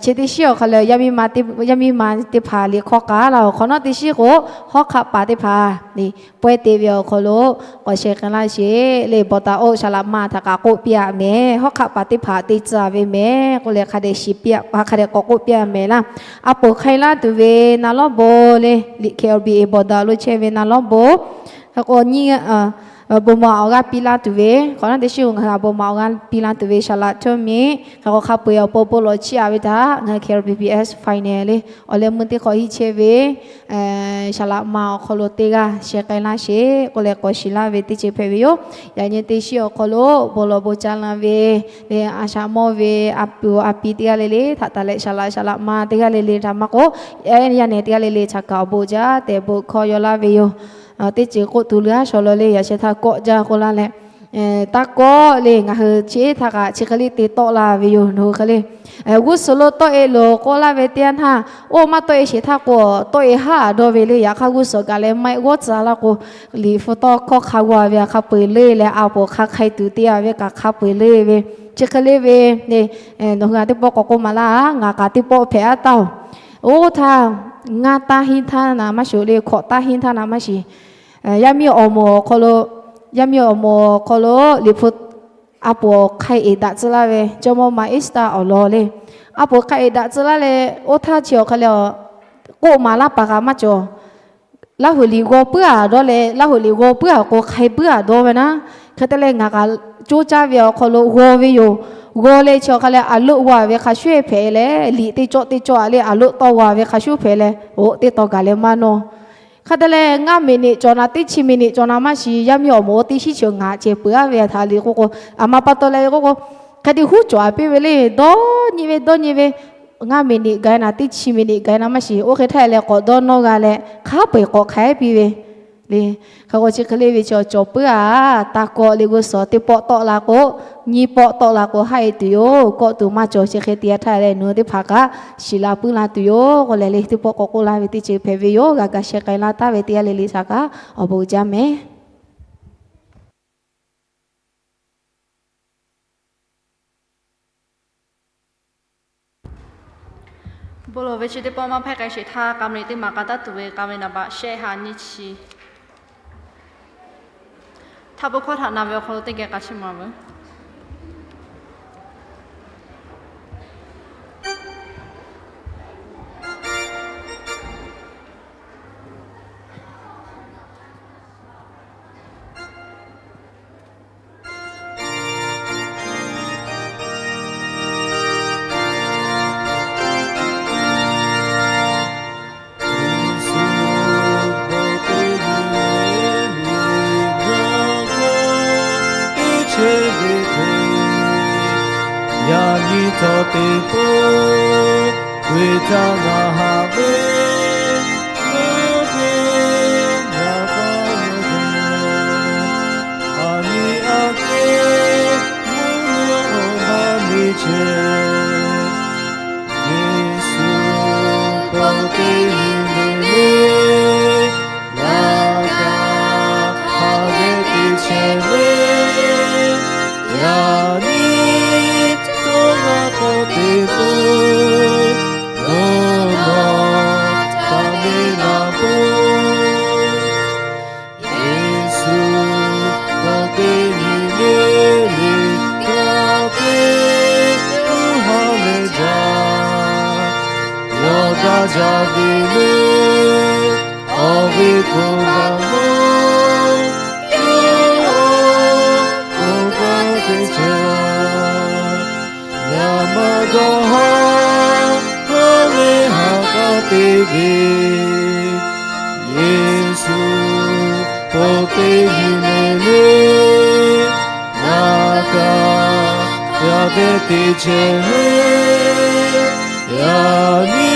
Chi teˇ shiˉ awˬ hk'aw lo yaˇ miˇ ma teˇ hpaˍ liꞈ hk'aw k'aˉ laˇ-oˬ. Hk'awꞈ nawˉ teˇ shiˉ k'o, hawˉ hk'aˆ paˍ teˇ hpaˍ le, pawehˇ te ve awˬ hk'aw lo k'awꞈ sheh k'ai laˇ sheˍ le. Bawˬ taˍ oˆ, saˍ laꞈ ma htaꞈ kaꞈ k'oˆ piˇ-a mehˍ. Hawˉ hk'aˆ paˍ teˇ hpaˍ te tcuh ve mehˍ k'oˆ leh hk'a dehꞈ shiˍ piˇ-a, hk'a dehꞈ k'awꞈ k'oˆ piˇ-a mehˍ laˇ. A poˍ hk'ai laˇ tuˬ ve na lawˉ bon le, liꞈ K L B A bawˬ daꞈ lo chehˇ ve na lawˉ bon, hk'e k'o nyiˇ bon ma awˬ g'aˇ piˇ laˇ tuˬ ve, hk'awꞈ nawˉ teˇ shiˉ ngaˬ hui a bon ma awˬ g'aˇ piˇ laˇ tuˬ ve saˍ laꞈ htawˇ miˬ, hk'e k'o hk'a peu-eˬ awˬ pon bon lawˬ chiˇ-a ve htaꞈ ngaˬ hui K L B B S final le awˬ leh meuˇ teˇ hk'awꞈ hiˆ chehˇ ve saˍ laꞈ ma awˬ hk'aw lo teˇ g'aˇ sheh k'ai laˇ sheˍ k'oˆ leh k'awꞈ shiˍ laˇ ve teˇ ceuˬ hpehꞈ ve yoˬ. Yaꞈ nyi teˇ shiˉ awˬ hk'aw lo bon lawˬ bon ca la ve le, a shaꞈ mawˇ ve a puˍ a pi teˇ g'aˇ le le htaꞈ taˍ leh, saˍ laꞈ saˍ laꞈ ma teˇ g'aˇ le le htaꞈ maˇ k'o, yaˇ nehˬ teˇ g'aˇ le le htaꞈ kaꞈ awˬ bon jaˇ tehꞈ bon hkawˇ yaw laˇ ve yoˬ. Teˇ ceuˬ k'oˆ tuˬ leuˉ-a shawˍ law le, yaꞈ sheh htaˇ kawˆ jaˇ k'oˆ laˇ leh, taˇ kawˆ le, ngaˬ hui chi htaˇ kaꞈ chi hk'e le te tawˆ la ve yoˬ. Nawˬ hui hk'e le g'uˇ suhˍ lo tawˆ-e loˬ k'oˆ laˇ ve teˇ yanˇ htaˇ, oˇ maˇ tawˆ-e sheˍ htaˇ k'o, tawˆ-e haˉ-a dawˇ ve le. Yaꞈ hk'aˇ g'uˇ suhˍ gaˬ leh maˇ-e g'awˇ tcuh laˇ k'o, liꞈ hpu tawˇ hkawˇ hk'a g'a ve hk'a peu-eˬ le leh a poˍ hk'a hk'ai tuˬ te-a ve kaꞈ hk'a peu-eˬ le ve, chi hk'e le ve le. Nawˬ hui a teˇ pawˆ k'awꞈ k'oˆ maˍ laˇ, ngaˬ kaꞈ teˇ pawˆ hpehꞈ-a taˇ-oˬ. Oˇ htaˇ ngaˇ taˇ hinˉ htaˇ naˍ maˇ shiˍ le, hkawꞈ taˇ hinˉ htaˇ naˍ maˇ shiˍ. Yaˇ miˇ awˬ moˍ awˬ hk'aw lo, yaˇ miˇ awˬ moˍ awˬ hk'aw lo liꞈ hpu a poˍ hk'a-e daꞈ tcuh laˇ ve jawˇmawˇ ma Eˇstaˆ awˬ lawn le, a poˍ hk'a-e daꞈ tcuh laˇ leh, oˇ htaˇ chi awˬ hk'e le, k'oˆ maˍ laˇ paˍ kaꞈ maˇ cawˬ. Laˇ huˍ liꞈ g'aw puiˉ-a dawˇ leh, Laˇ huˍ liꞈ g'aw puiˉ-a k'o hk'ai puiˉ-a dawˇ ve naˉ. Hk'e te leh ngaˬ kaꞈ coˇ caˇ ve awˬ hk'aw lo g'aw ve yoˬ. G'aw leh chi awˬ hk'a leh a loˆ g'aw-a ve hk'a shuˉ-e hpehꞈ leh, liꞈ teˇ cawˆ teˇ cawˆ-a le a loˆ tawˆ g'aw-a ve hk'a shuˉ hpehꞈ leh, oˇ teˇ taw gaˬ leh maˇ nawˇ. Hk'e te leh ngaˇ miˬ niꞈ cawˬ naˍ, teˇ chi miˬ niꞈ cawˬ naˍ maˇ shiˍ, yaˇ miˇ awˬ moˍ oˇ teˇ shiˉ chi ngaˬ ceh peuˬ-a ve htaꞈ liꞈ k'oˆ k'o, a ma pa taw leh k'oˆ k'o, hk'e te huˉ cawˬ-a piˇ ve le. Dawˇ nyi ve dawˇ nyi ve, ngaˇ miˬ niꞈ gaˬ-e naˍ, teˇ chi miˬ niꞈ gaˬ-e naˍ maˇ shiˍ, oˇ hk'e htaˇ leh k'awꞈ dawˇ nawˇ g'a leh hk'a peu-eˬ k'awꞈ hk'ai piˇ ve le. Hk'e k'o chi hk'e le ve chi cawˬ puiˉ-a, taˇ kawˆ le g'uˇ suhˍ teˇ pawˆ tawˆ la k'o, nyiˇ pawˆ tawˆ la k'o haˆ-e tuˬ yoˬ. Kawˆ tuˬ maˇ cawˬ. Chi hk'e te-a htaˇ leh nawˬ hui teˇ hpaˍ kaꞈ shiˍ la puiˉ la tuˬ yoˬ k'oˆ leh le, teˇ pawˆ k'awꞈ k'oˆ laˇ ve teˇ ceuˬ hpehꞈ ve yoˬ. G'a kaꞈ sheh k'ai laˇ taˍ ve teˇ g'aˇ le le htaꞈ kaꞈ awˬ bon uiˍ jaˇ mehˍ. Bon lawˬ ve chi teˇ pawˆ maˇ hpehˇ k'ai sheˍ htaˇ, กำลัง teˇ maˬ k'a taˉ tuˬ ve กำลัง naˍ baꞈ shehˆ ha nyiˇ chi htaꞈ bon hkawˇ htaꞈ na ve awˬ hk'aw lo teˇ geh k'a chiˇ mvuh-a veuˬ. Yaꞈ nyi htawˇ teˇ pawˆ ve htaˇ ngaˬ haꞈ ve, ngaˬ ve yaꞈ k'aw ve, a nyi a kehˉ mvuhˇ naw awˬ ha ve ceh, Yeˍsuˆ k'awꞈ te nyi le le, yaꞈ kaꞈ hk'a ve teˇ chehˇ ve, yaꞈ nyi htawˇ ngaˬ k'awꞈ te peuˬ, nawˬ nawˬ htaꞈ ve laˬ peuˬ. Yeˍsuˆ k'awꞈ te nyi le le, kaꞈ te uˇ ha leh jaˇ, yawˇ daꞈ jaˇ ve le, awˬ ve hk'oˆ laꞈ mawˇ, yawˇ awˬ pon kanˉ te chehˇ, yaꞈ ma dawˇ haˉ hk'aˇ ve ha k'aˉ te ve, Yeˍsuˆ k'awꞈ te nyi le le, yaꞈ kaꞈ hk'a ve teˇ chehˇ ve, Yaꞈ nyi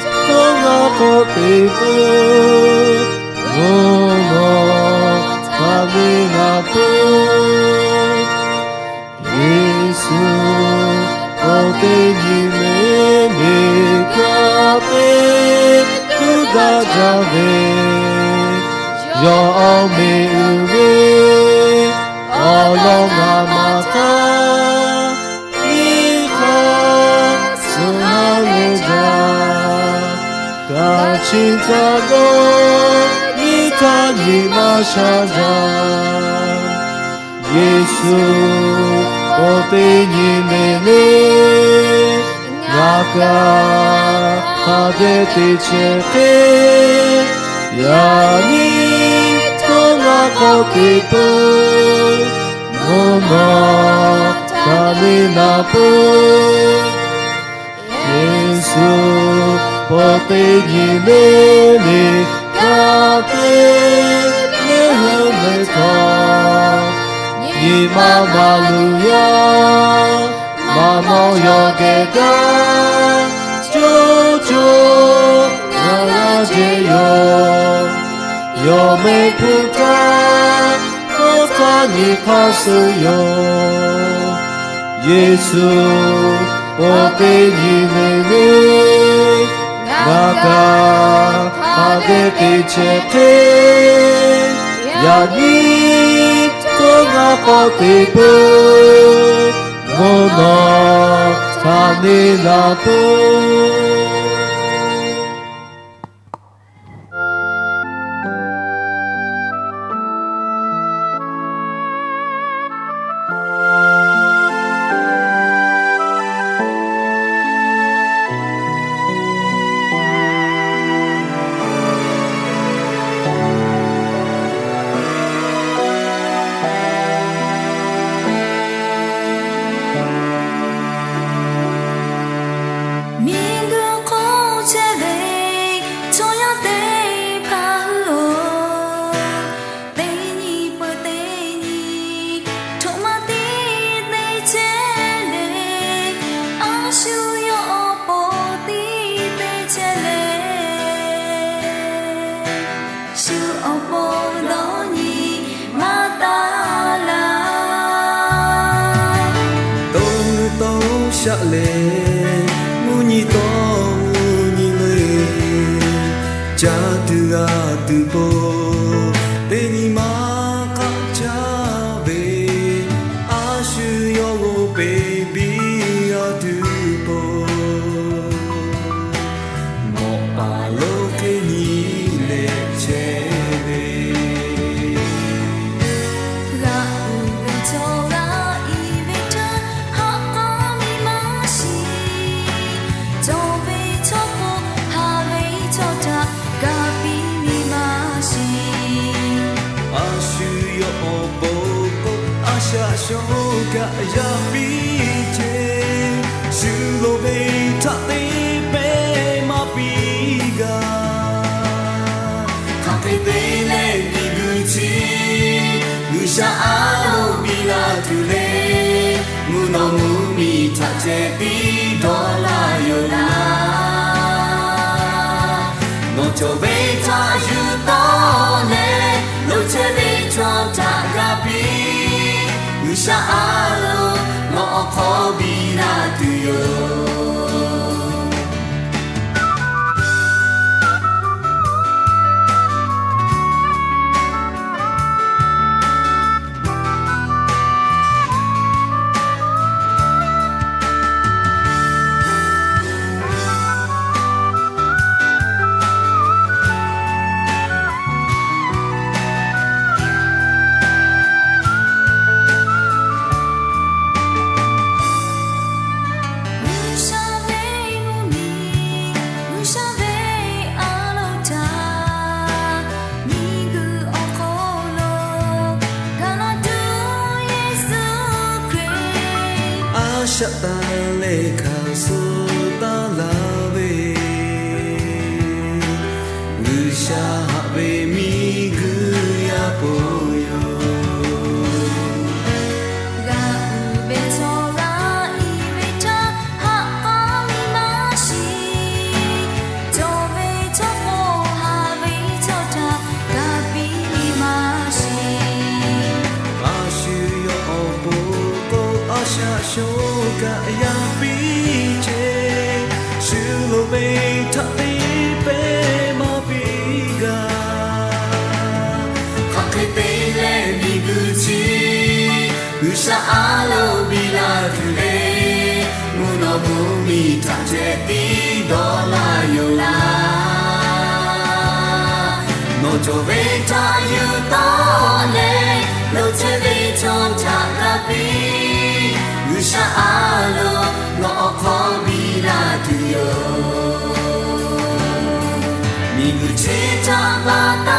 htaˇ ngaˬ k'awꞈ te peuˬ, mvuhˇ naw htaꞈ neˇ naꞈ peuˬ. Yeˍsuˆ k'awꞈ teˇ nyi le le kaꞈ te tuˬ daꞈ jaˇ ve, yawˇ awˬ meꞈ uiˍ ve awˬ lawn ngaˬ maˍ htaˇ, nyiˇ hk'aˇ suh ha leh jaˇ. Kaꞈ chi htaꞈ dawˇ nyi htaˇ nyi maˇ sha jaˇ. Yeˍsuˆ k'awꞈ teˇ nyi le le ngaˬ kaꞈ hk'a dehꞈ te chehˇ hk'e, yaꞈ nyi htaˇ ngaˬ k'awꞈ te peuˬ, mvuhˇ naw htaꞈ neˇ naꞈ peuˬ. Yeˍsuˆ k'awꞈ teˇ nyi le le kaꞈ te leh hui ve htawˇ, nyi ma maˍ luˬ yaˇ maˇ mawˇ yawˇ geh gaˇ, co co ngaˬ g'a jehˬ yoˬ. Yawˇ mehˆ hpu htaˇ k'oˆ htaˇ nyi hk'aˇ suh yoˬ. Yeˍsuˆ k'awꞈ teˇ nyi le le ngaˬ kaꞈ hk'a dehꞈ te chehˇ hk'e, yaꞈ nyi htaˇ ngaˬ k'awꞈ te peuˬ, mvuhˇ naw htaꞈ neˇ naꞈ peuˬ. Miˬguiˬ hk'oˆ chehˇ ve chaw yaˇ teˇ hpaˍ hui-oˬ, teˇ nyi peuˬ teˇ nyi htoꞈ ma tiˉ te chehˇ le. A shu yawˇ awˬ pon tiˉ te chehˇ le. Shu awˬ pon dawˇ nyi maˇ taˍ laˇ. Tawˇ nuˇ tawˇ shaˆ leh, mvuhˇ nyi tawˇ mvuhˇ nyi le, caˇ tuˬ g'aˇ tuˬ po, teˇ nyi maˇ hk'aˆ caˇ ve, a shu yawˇ g'oˇ peꞈ biˇ g'a tuˬ po. Mawꞈ paˍ lo hk'e nyi leh chehˇ ve, g'aꞈ uiˍ ve chaw g'aꞈ iˉ ve htaˇ, haꞈ k'aˉ miˇ maˇ shiˍ. Cawˬ ve chaw k'o, haˍ ve chaw htaꞈ ga piˇ miˇ maˇ shiˍ. A shu yawˇ awˬ pon k'o, a shaꞈ shawˉ kaꞈ yaˇ piˇ ceh, shu loˍ ve htaꞈ te pehˍ maˇ piˇ g'a. Hk'aˬ hk'e te leh miˬguiˬ chi G'uiˬsha a loˍ biˇ la tuˬ le, mvuhˇ naw mvuhˇmiˬ htaꞈ ceh tiˉ dawˇ laˇ yoˬ laˇ. Nawˬ cawˬ ve htaꞈ yuˬ tawˆ leh, loˍ chehˇ ve chaw htaꞈ g'a piˇ. G'uiˬsha a loˍ nawˬ awˬ hk'aw biˇ la tuˬ yoˬ. Chaw kaꞈ yaˇ piˇ ce, shu loˍ ve htaꞈ te pehˇ maˇ piˇ g'a. Hk'aˬ hk'e te leh miˬguiˬ chi G'uiˬsha a loˍ biˇ la tuˬ le. Mvuhˇ naw mvuhˇmiˬ htaꞈ ceh tiˉ dawˇ laˇ yoˬ laˇ. Nawˬ cawˬ ve htaꞈ yuˬ tawˆ leh, loˍ chehˇ ve chaw htaꞈ g'a piˇ. G'uiˬsha a loˍ nawˬ awˬ hk'aw biˇ la tuˬ yoˬ. Miˬguiˬ chi htaꞈ pa ta